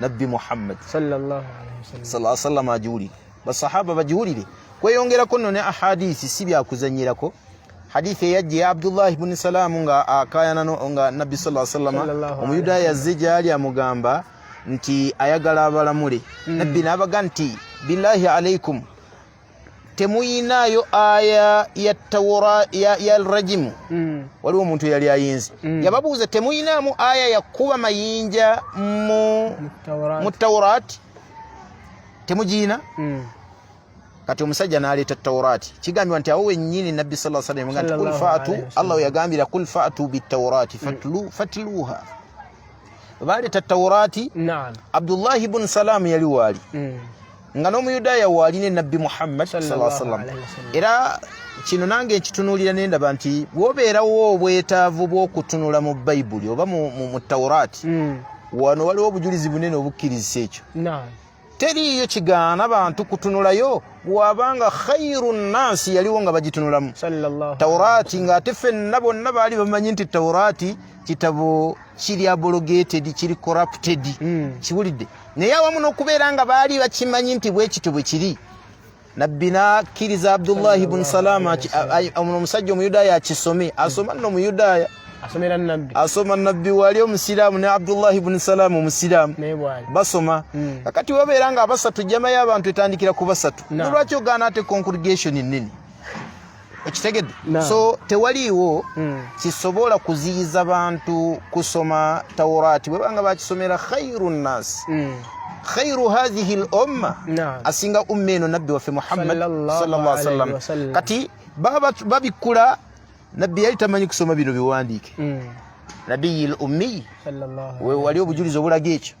Speaker 2: Nabbi Muhammad
Speaker 1: sallallahu
Speaker 2: alaihi wasallam agiwulire, basahaba bagiwulire. Kweyongerako nno ne ahadisi si byakuzanyirako. Hadithi eyajja ya Abdullahi buni Salaamu nga akayana nga nabbi sallallahu alaihi wasallam, omuyudaaya azze gyali amugamba nti ayagala abalamule. Nabbi n'abaga nti billahi alaikum, temuyinaayo aya ya tawra ya rajimu? Waliwo omuntu eyali ayinze, yababuuza temuyinaamu aya yakuba mayinja mu taurati? Temugiyina? Kati omusajja n'aleeta taurati. Kigambibwa nti awo wennyini nabbi sallallahu alaihi wasallam nti kul fatu, Allah yagambira kul fatu bitaurati fatluha. Baleeta taurati. Abdullahi bun Salaamu yali waali nga n'omuyudaaya waali ne nabbi Muhammad sallallahu alaihi wasallam. Era kino nange nkitunuulira nendaba nti bw'obeerawo obwetaavu bw'okutunula mu bayibuli oba mu taurati, wano waliwo obujulizi bunene obukkirizisa ekyo. Teriiyo kigaana bantu kutunulayo bwabanga khairu nnansi yaliwo nga bagitunulamu taurati, ng'ate ffenna bonna baali bamanyi nti taurati kitabo kiri abrogated, kiri corrupted. Kiwulidde? Naye awamu n'okubeera nga baali bakimanyi nti bwe kityo bwe kiri, nabbi n'akkiriza Abdullahi bun Salama, omusajja omuyudaaya akisome. Asoma nno omuyudaaya asoma, nabbi wali omusiraamu ne Abdullahi bun Salaamu omusiraamu basoma. Kakati wabeera nga abasatu, jama y'abantu etandikira ku basatu, lwaki ogaana ate congregation nnene? Okitegedde? So tewaliiwo kisobola kuziyiza bantu kusoma taurati bwebanga bakisomera khairu nnasi, khairu hadhihi l umma, asinga umma eno nabbi waffe Muhammad sallallahu alaihi wasallam. Kati babikkula, nabbi yali tamanyi kusoma bino biwandiike, nabiyi l ummiyi, wali obujulizi obulaga ekyo.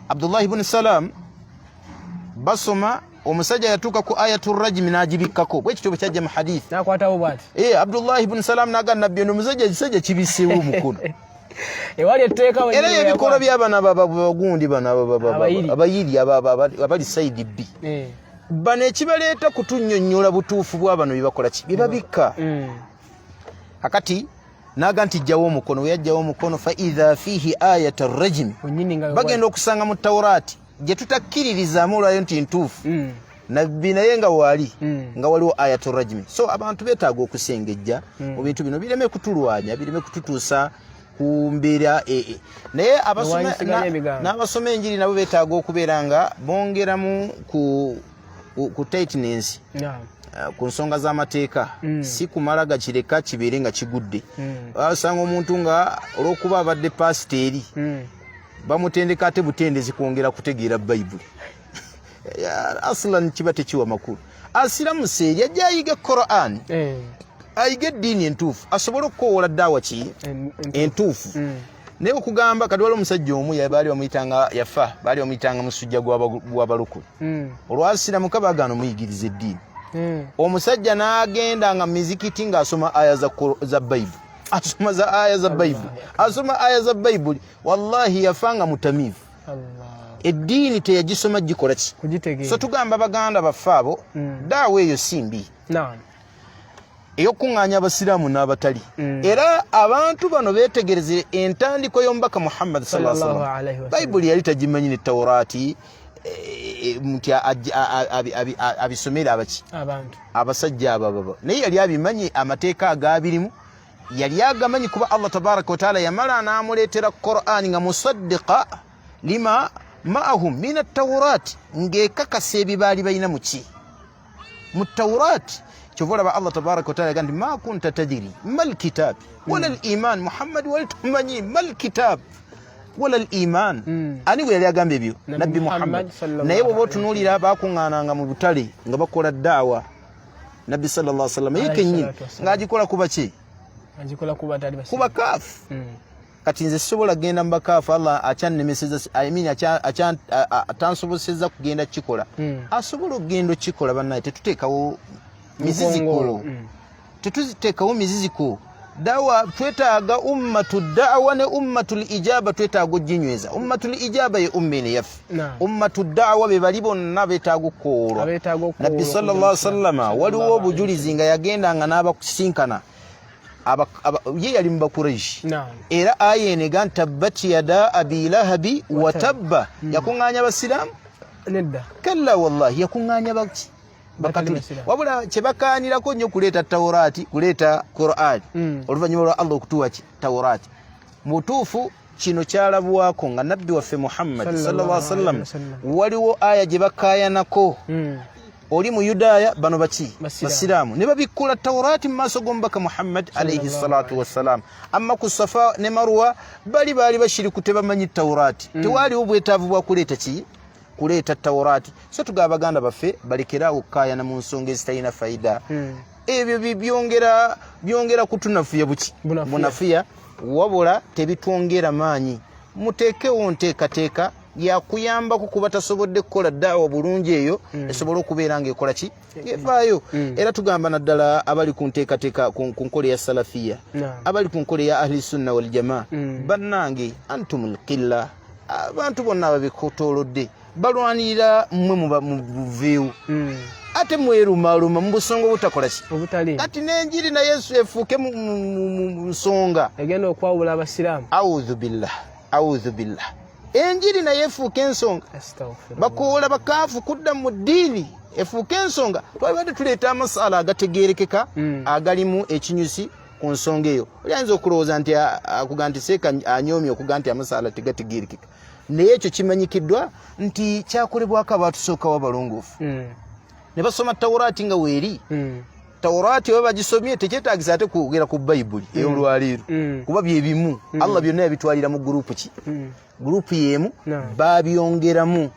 Speaker 2: Abdullahi buni Salam basoma, omusajja yatuuka ku ayatu rajimi n'agibikkako bwekityo bwe kyajja mu hadithi. Abdullahi buni Salam naga nabbi ono omusajja ekisajja kibiseewo omukono. Era ebikolwa byabano abagundi bano abayiri abali saidi b bano ekibaleeta kutunnyonnyola butuufu bwabano byebakola ki byebabikka. Kakati naga nti jjawo omukono, weyajjawo omukono fa idha fihi ayata rajimi, bagenda okusanga mu taurati gye tutakkiririzaamu olwayo nti ntuufu, nabbi naye nga waali nga waliwo ayatu rajimi. So abantu beetaaga okusengejja mu bintu bino bireme kutulwanya, bireme kututuusa ku mbeera. Naye n'abasoma enjiri nabo beetaaga okubeera nga bongeramu ku tightness ku nsonga z'amateeka, si kumala gakireka kibeere nga kigudde. Osanga omuntu nga olw'okuba abadde pasita eri, bamutendeka ate butendezi kwongera kutegeera bayibuli. Aslan kiba tekiwa makulu. Asiramuse eri ajja ayiga Quran, ayiga eddiini entuufu, asobole okukowoola ddaawa ki entuufu. Naye okugamba kati waliwo omusajja omu baali bamuyitanga, yafa, baali bamuyitanga musujja gw'abalokole. Olwasiramuka bagaana omuyigiriza eddiini. Omusajja n'agenda nga mizikiti ng'asoma aya za bayibuli, asoma za aya za bayibuli, asoma aya za bayibuli. Wallahi yafa nga mutamiivu, eddiini teyagisoma gikola ki. So tugamba baganda baffe abo, daawa eyo si mbi ey'okuŋŋaanya abasiraamu n'abatali. Era abantu bano beetegereze entandikwa y'omubaka Muhammad sallallahu alaihi wasallam. Bayibuli yali tagimanyi ne taurati nti abisomere abaki abasajja abo ababa, naye yali abimanyi amateeka agabirimu, yali agamanyi kuba Allah tabaraka wataala yamala n'amuleetera Qur'ani nga musaddiqa lima maahum min ataurati, ng'ekakasa ebyo baali balina muki mu taurati. Kyova olaba Allah tabaraka wataala yaga nti ma kunta tadiri ma lkitab wala liman. Muhammad wali tomanyi ma lkitab wala liman. Ani gwe yali agamba ebyo? Nabbi Muhammad. Naye bwoba otunuulira bakuŋŋaananga mu butale nga bakola daawa, nabbi sallallahu alaihi wasallam ye kennyini ng'agikola kuba ki? Kuba kaafu. Kati nze sisobola kugenda mu bakaafu, Allah akyannemeseza, I mean, atansobosezza kugenda kukikola. Asobola okugenda okukikola. Bannaye, tetuteekawo miziziko. Tetuziteekawo miziziko. Dawa twetaaga ummatu da'wa ne ummatul ijaba, twetaaga oginyweza. Ummatul ijaba ye umma eno yaffe. Ummatu da'wa be bali bonna betaaga okukoowolwa.
Speaker 1: Abeetaaga okukoowolwa.
Speaker 2: Nabbi sallallahu alaihi wasallama, waliwo obujulizi nga yagendanga n'abakusinkana ye yali mu Bakureishi. Era aya eno ega nti tabbat yada abi lahabi watabba. Yakuŋŋaanya Basiraamu?
Speaker 1: Nedda.
Speaker 2: Kalla, wallahi, yakuŋŋaanya baki? Bakatuli.
Speaker 1: Basiraamu.
Speaker 2: Wabula kyebakaanirako nnyo kuleeta Taurati, kuleeta Qurani. Oluvannyuma lwa Allah okutuwa ki Taurati. Mutuufu kino kyalabwako nga nabbi waffe Muhammad
Speaker 1: sallallahu
Speaker 2: sallallahu alaihi
Speaker 1: alaihi
Speaker 2: wasallam,
Speaker 1: wasallam.
Speaker 2: Waliwo aya gye bakaayanako. Oli Muyudaaya, bano baki?
Speaker 1: Basiraamu.
Speaker 2: Basiraamu. Ne babikkula Taurati mu maaso g'omubaka Muhammad alaihi salatu wassalam. Amma ku Safa ne Marwa bali baali bashiriku, tebamanyi Taurati. Tewaaliwo bwetaavu bwa kuleeta ki, kuleeta Taurati. So tugaba baganda baffe balekeraawo okukaayana mu nsonga ezitalina fayida. Ebyo byongera kutunafuya buki?
Speaker 1: Bunafuya.
Speaker 2: Bunafuya, wabula tebitwongera maanyi. Muteekewo nteekateeka yakuyambako kuba tasobodde kukola daawa bulungi eyo esobole okubeera ngaekola ki, evaayo. Era tugamba naddala abali ku nteekateeka ku nkola eya salafiya, abali ku nkola eya ahli sunna wal jamaa, bannange, antum lqilla. Abantu bonna ababikutolodde balwanirira mmwe mu buveewo, ate mwerumaluma mu busonga obutakola ki?
Speaker 1: Obutali.
Speaker 2: Kati n'enjiri naye efuuke mu nsonga
Speaker 1: egenda okwawula Abasiraamu.
Speaker 2: Audhu billah, audhu billah. Enjiri naye efuuke ensonga.
Speaker 1: Astaghfirullah.
Speaker 2: Bakoola bakaafu kudda mu ddiini efuuke ensonga. Twalibadde tuleeta amasala agategerekeka agalimu ekinyusi ku nsonga eyo. Oli ayinza okulowooza nti akuga nti seeka anyoomye okuga nti amasala tegategerekeka, naye ekyo kimanyikiddwa nti kyakolebwako abatusookawo abalongoofu ne basoma Taurati nga weeri. Taurati oba bagisomye, tekyetagisa ate kwogera ku Bayibuli ey'olwaleero, kuba byebimu. Allah byonna yabitwalira mu gurupu ki? Gurupu yemu. Babyongeramu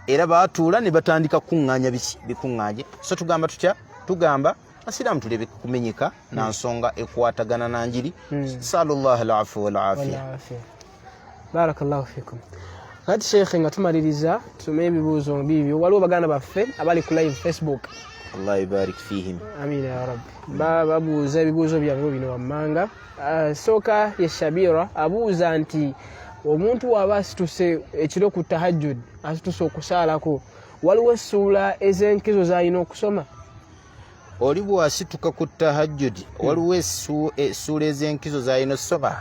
Speaker 2: era batuula ne batandika kukuŋŋaanya biki bikuŋŋaanye. So tugamba tutya? Tugamba Asiraamu tulebe kumenyeka na nsonga ekwatagana na njiri. Salullah alafu walafiya.
Speaker 1: Walafiya. Barakallahu fikum. Kati sheekhe, nga tumaliriza, tusome ebibuuzo biibyo. Waliwo baganda baffe abali ku live Facebook.
Speaker 2: Allah yubarik fihim.
Speaker 1: Amina ya rabbi. Babuuza ebibuuzo byabwe bino wammanga. Ah, sooka ye Shabira abuuza nti omuntu waaba asituse ekiro ku tahajjud, asituse okusaalako, waliwo essuula ez'enkizo z'alina okusoma?
Speaker 2: Oli bw'asituka ku tahajjudi, waliwo essuula ez'enkizo z'alina osoma?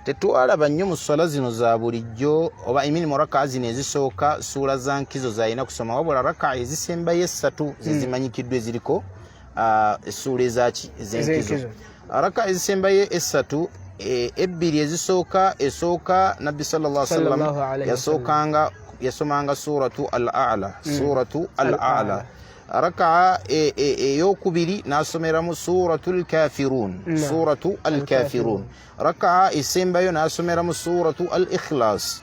Speaker 2: Tetwalaba nnyo mu swala zino za bulijjo oba imini mu raka zino ezisooka suula za nkizo z'alina kusoma, wabula raka ezisembayo essatu zezimanyikiddwa eziriko essuula ezaki, ez'enkizo.
Speaker 1: Ez'enkizo.
Speaker 2: Raka ezisembayo essatu, ebbiri ezisooka, esooka nabbi sallallahu alaihi wasallam
Speaker 1: Sallallahu alaihi
Speaker 2: yasookanga yasomanga suratu al a'la, suratu al
Speaker 1: Al-A'la.
Speaker 2: a'la. Raka'a eyokubiri n'asomeramu suratu lkafirun, suratu alkafirun. Raka'a esembayo n'asomeramu suratu al ikhlas,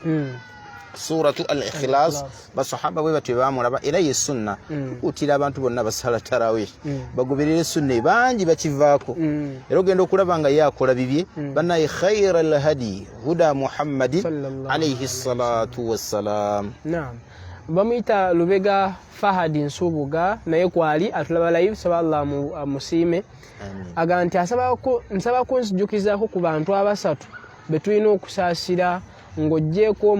Speaker 2: suratu al ikhlas. Basahaba bwe batyo bamulaba, era ye sunna. Tukuutira abantu bonna basala tarawih bagoberere sunna. Bangi bakivaako, era ogenda okulaba nga ye akola bibye. Bannaye, khaira lhadi huda Muhammadin
Speaker 1: Sallallahu
Speaker 2: alaihi salatu wassalam.
Speaker 1: Naam. Bamuyita Lubega Fahadi Nsubuga, naye kwali atulaba live, saba Allah amusiime. Aga nti nsaba kunzijukizaako ku bantu abasatu be tulina okusaasira ng'oggyeeko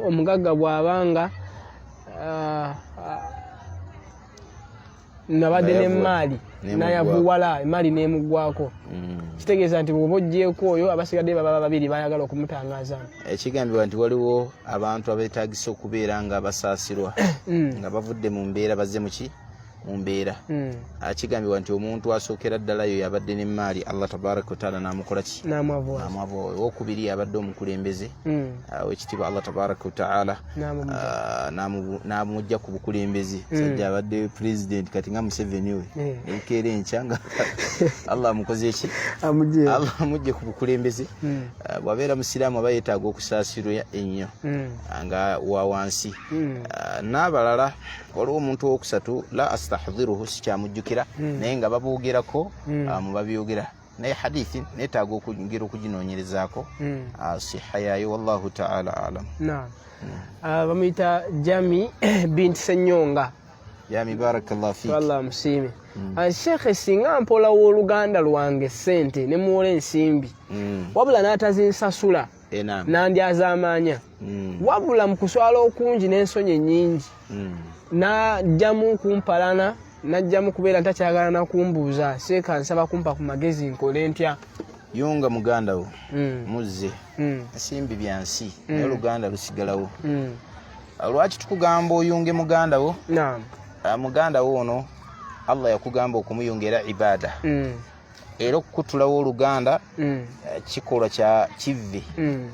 Speaker 1: omugagga bw'abanga nabadde n'emmaali
Speaker 2: N'emuggwako.
Speaker 1: Nayavuwala, emaali n'emuggwako. Kitegeeza nti bw'oba oggyeeko oyo, abasigadde baba babiri bayagala okumutangaazamu.
Speaker 2: Ekigambibwa nti waliwo abantu abeetagisa okubeera nga basaasirwa nga bavudde mu mbeera bazze muki, mu mbeera. Kigambibwa nti omuntu asookera ddala yo yabadde n'emmaali, Allah tabaraka wataala n'amukola ki?
Speaker 1: N'amwavuwaza.
Speaker 2: N'amwavuwa. Owokubiri yabadde omukulembeze, owekitiibwa Allah tabaraka wataala
Speaker 1: N'amumugya.
Speaker 2: N'amujja ku bukulembeze. Sajja abadde president kati nga Museveni we, nebukeera enkya nga Allah amukoze eki?
Speaker 1: Amugye.
Speaker 2: Allah amugye ku bukulembeze. Bw'abeera musiraamu aba yeetaaga okusaasirwa ennyo nga wa wansi. N'abalala waliwo omuntu owokusatu, la astahdhiruhu, sikyamujjukira, naye nga baboogerako, mu babyogera. Naye hadithi netaaga okwongera okuginoonyerezaako siha yaayo, wallahu taala alam.
Speaker 1: Bamuyita Jami binti Senyonga.
Speaker 2: Jami, barakallah fik.
Speaker 1: Allah musiime. Shekhe, singa mpola w'oluganda lwange sente ne muwola ensimbi, wabula n'atazinsasula, nandyazaamaanya, wabula mu kuswala okungi n'ensonyi ennyingi, najjamu kumpalana, najjamu kubeera ntakyagala nakumbuuza, seeka nsaba kumpa ku magezi, nkole ntya?
Speaker 2: Yunga muganda wo, muzze. Ensimbi byansi, naye oluganda lusigalawo. Lwaki tukugamba oyunge muganda wo? Muganda wo ono Allah yakugamba okumuyunga, era ibada, era okukutulawo oluganda kikolwa kya kivve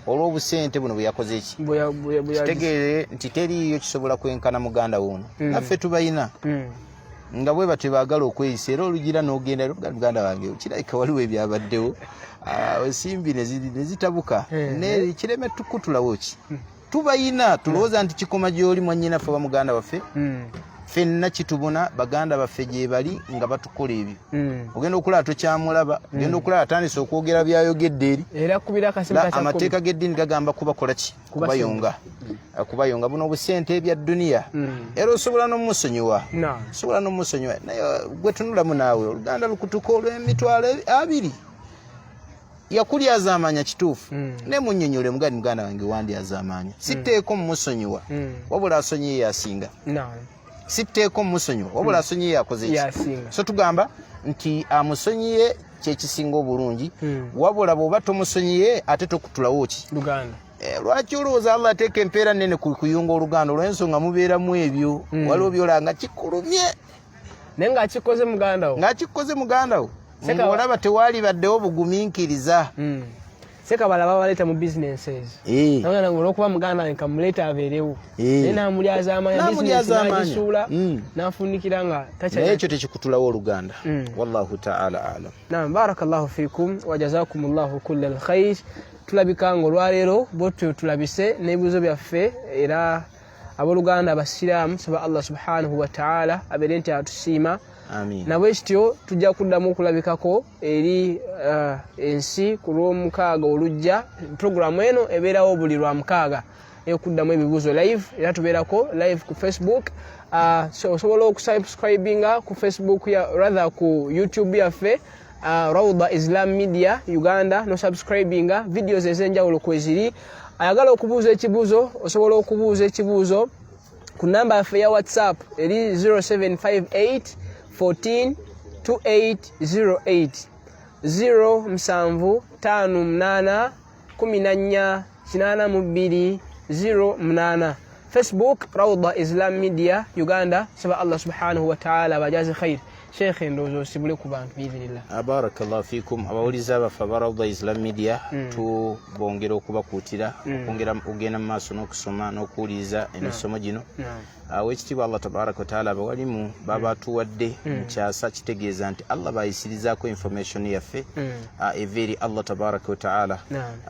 Speaker 2: olw'obusente buno bwe yakoze. Ki kitegeere nti teriiyo kisobola kwenkana muganda wo ono. Naffe tubayina nga bwe batyo baagala okweyisa, era olugira n'ogenda, muganda wange, kirabika waliwo ebyabaddewo, ensimbi ne zitabuka, ne kireme tukutulawo ki. Tubayina, tulowooza nti kikoma gy'oli mwannyinaffe oba muganda waffe. Ffenna kitubuna, baganda baffe gye bali nga batukola ebyo. Ogenda okulaba tokyamulaba, ogenda okulaba atandise okwogera byayogedde eri.
Speaker 1: Era kubira akasimu.
Speaker 2: Amateeka g'eddiini gagamba kubakola ki? Kubayunga, kubayunga. Buno obusente ebya duniya, era osobola n'omusonyiwa, osobola n'omusonyiwa, naye gwe tunulamu naawe, oluganda lukutuka olw'emitwalo 20, yakulyazaamanya kituufu, naye munnyonnyole, mugandi, muganda wange wandyazaamaanya, sitteeko mumusonyiwa, wabula asonyiye yasinga. Sitteeko mumusonyiwa, wabula asonyiye yakoze ki?
Speaker 1: Yasinga.
Speaker 2: So tugamba nti amusonyiye kyekisinga obulungi, wabula bw'oba tomusonyiye ate tokutulawo ki?
Speaker 1: Luganda.
Speaker 2: Lwaki olowooza Allah ateeka empeera nene ku kuyunga oluganda? Olw'ensonga mubeeramu ebyo, waliwo byolanga kikulumye,
Speaker 1: naye ng'akikoze muganda wo.
Speaker 2: Ng'akikoze muganda wo, ng'olaba tewaali baddewo bugumiikiriza.
Speaker 1: Sekabala babaleeta mu businesses. Nagamba ngu olwokuba muganda wange kamuleeta abeerewo, naye namulyazaamanya, bizinesi
Speaker 2: N'amulyazaamaanya.
Speaker 1: n'agisuula, n'afunikira nga
Speaker 2: naye
Speaker 1: takyalina.
Speaker 2: Ekyo tekikutulawo oluganda. Wallahu taala alam.
Speaker 1: Naam, barakallahu fikum wa jazakumullahu kulla alkhair. Tulabika nga olwaleero bwetyo tulabise n'ebibuuzo byaffe, era abooluganda abasiraamu, saba Allah subhanahu wataala abeere nti atusiima.
Speaker 2: Amin.
Speaker 1: Nabwe kityo tujja kuddamu okulabikako eri ensi ku lwomukaaga olujja. Puroguramu eno ebeerawo buli lwa mukaaga eyokuddamu ebibuuzo live, era tubeerako live ku Facebook. So osobola okusubscribinga ku Facebook ya, rather ku YouTube yaffe, Rauda Islam Media Uganda, nosubscribinga, videos ez'enjawulo kweziri. Ayagala okubuuza ekibuuzo, osobola okubuuza ekibuuzo ku namba yaffe ya WhatsApp eri 0758 14 2808, 07 58 14 82 08. Facebook, Rauda Islam Media Uganda. Saba Allah subhanahu wataala abajaze khair. Sheekhe, ndowooza osibule ku bantu biidhinillah.
Speaker 2: Barakallahu fikum. Abawuliza baffe aba Rauda Islam Media, tubongera okubakuutira okwongera okugenda mu maaso n'okusoma n'okuwuliriza emisomo gino. Awekitiibwa Allah tabaraka wataala, abawalimu baba atuwadde mu kyasa, kitegeeza nti Allah bayisirizaako information yaffe, eva eri Allah tabaraka wataala.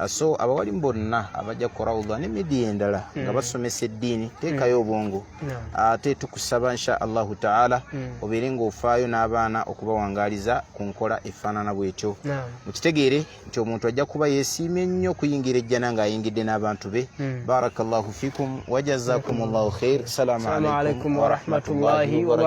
Speaker 2: So abawalimu bonna abajja ku Rauda ne media endala nga basomesa eddiini, teekayo obwongo. Ate tukusaba insha Allahu taala obeere ng'ofaayo n'abaana okubawangaaliza ku nkola efaanana bwetyo. Mukitegeere nti omuntu ajja kuba yeesiimye nnyo okuyingira ejjana ng'ayingidde n'abantu be. Barakallahu fikum wajazakum llahu khair. Salaamu
Speaker 1: Assalamu alaikum warahmatullahi wabarakatuh.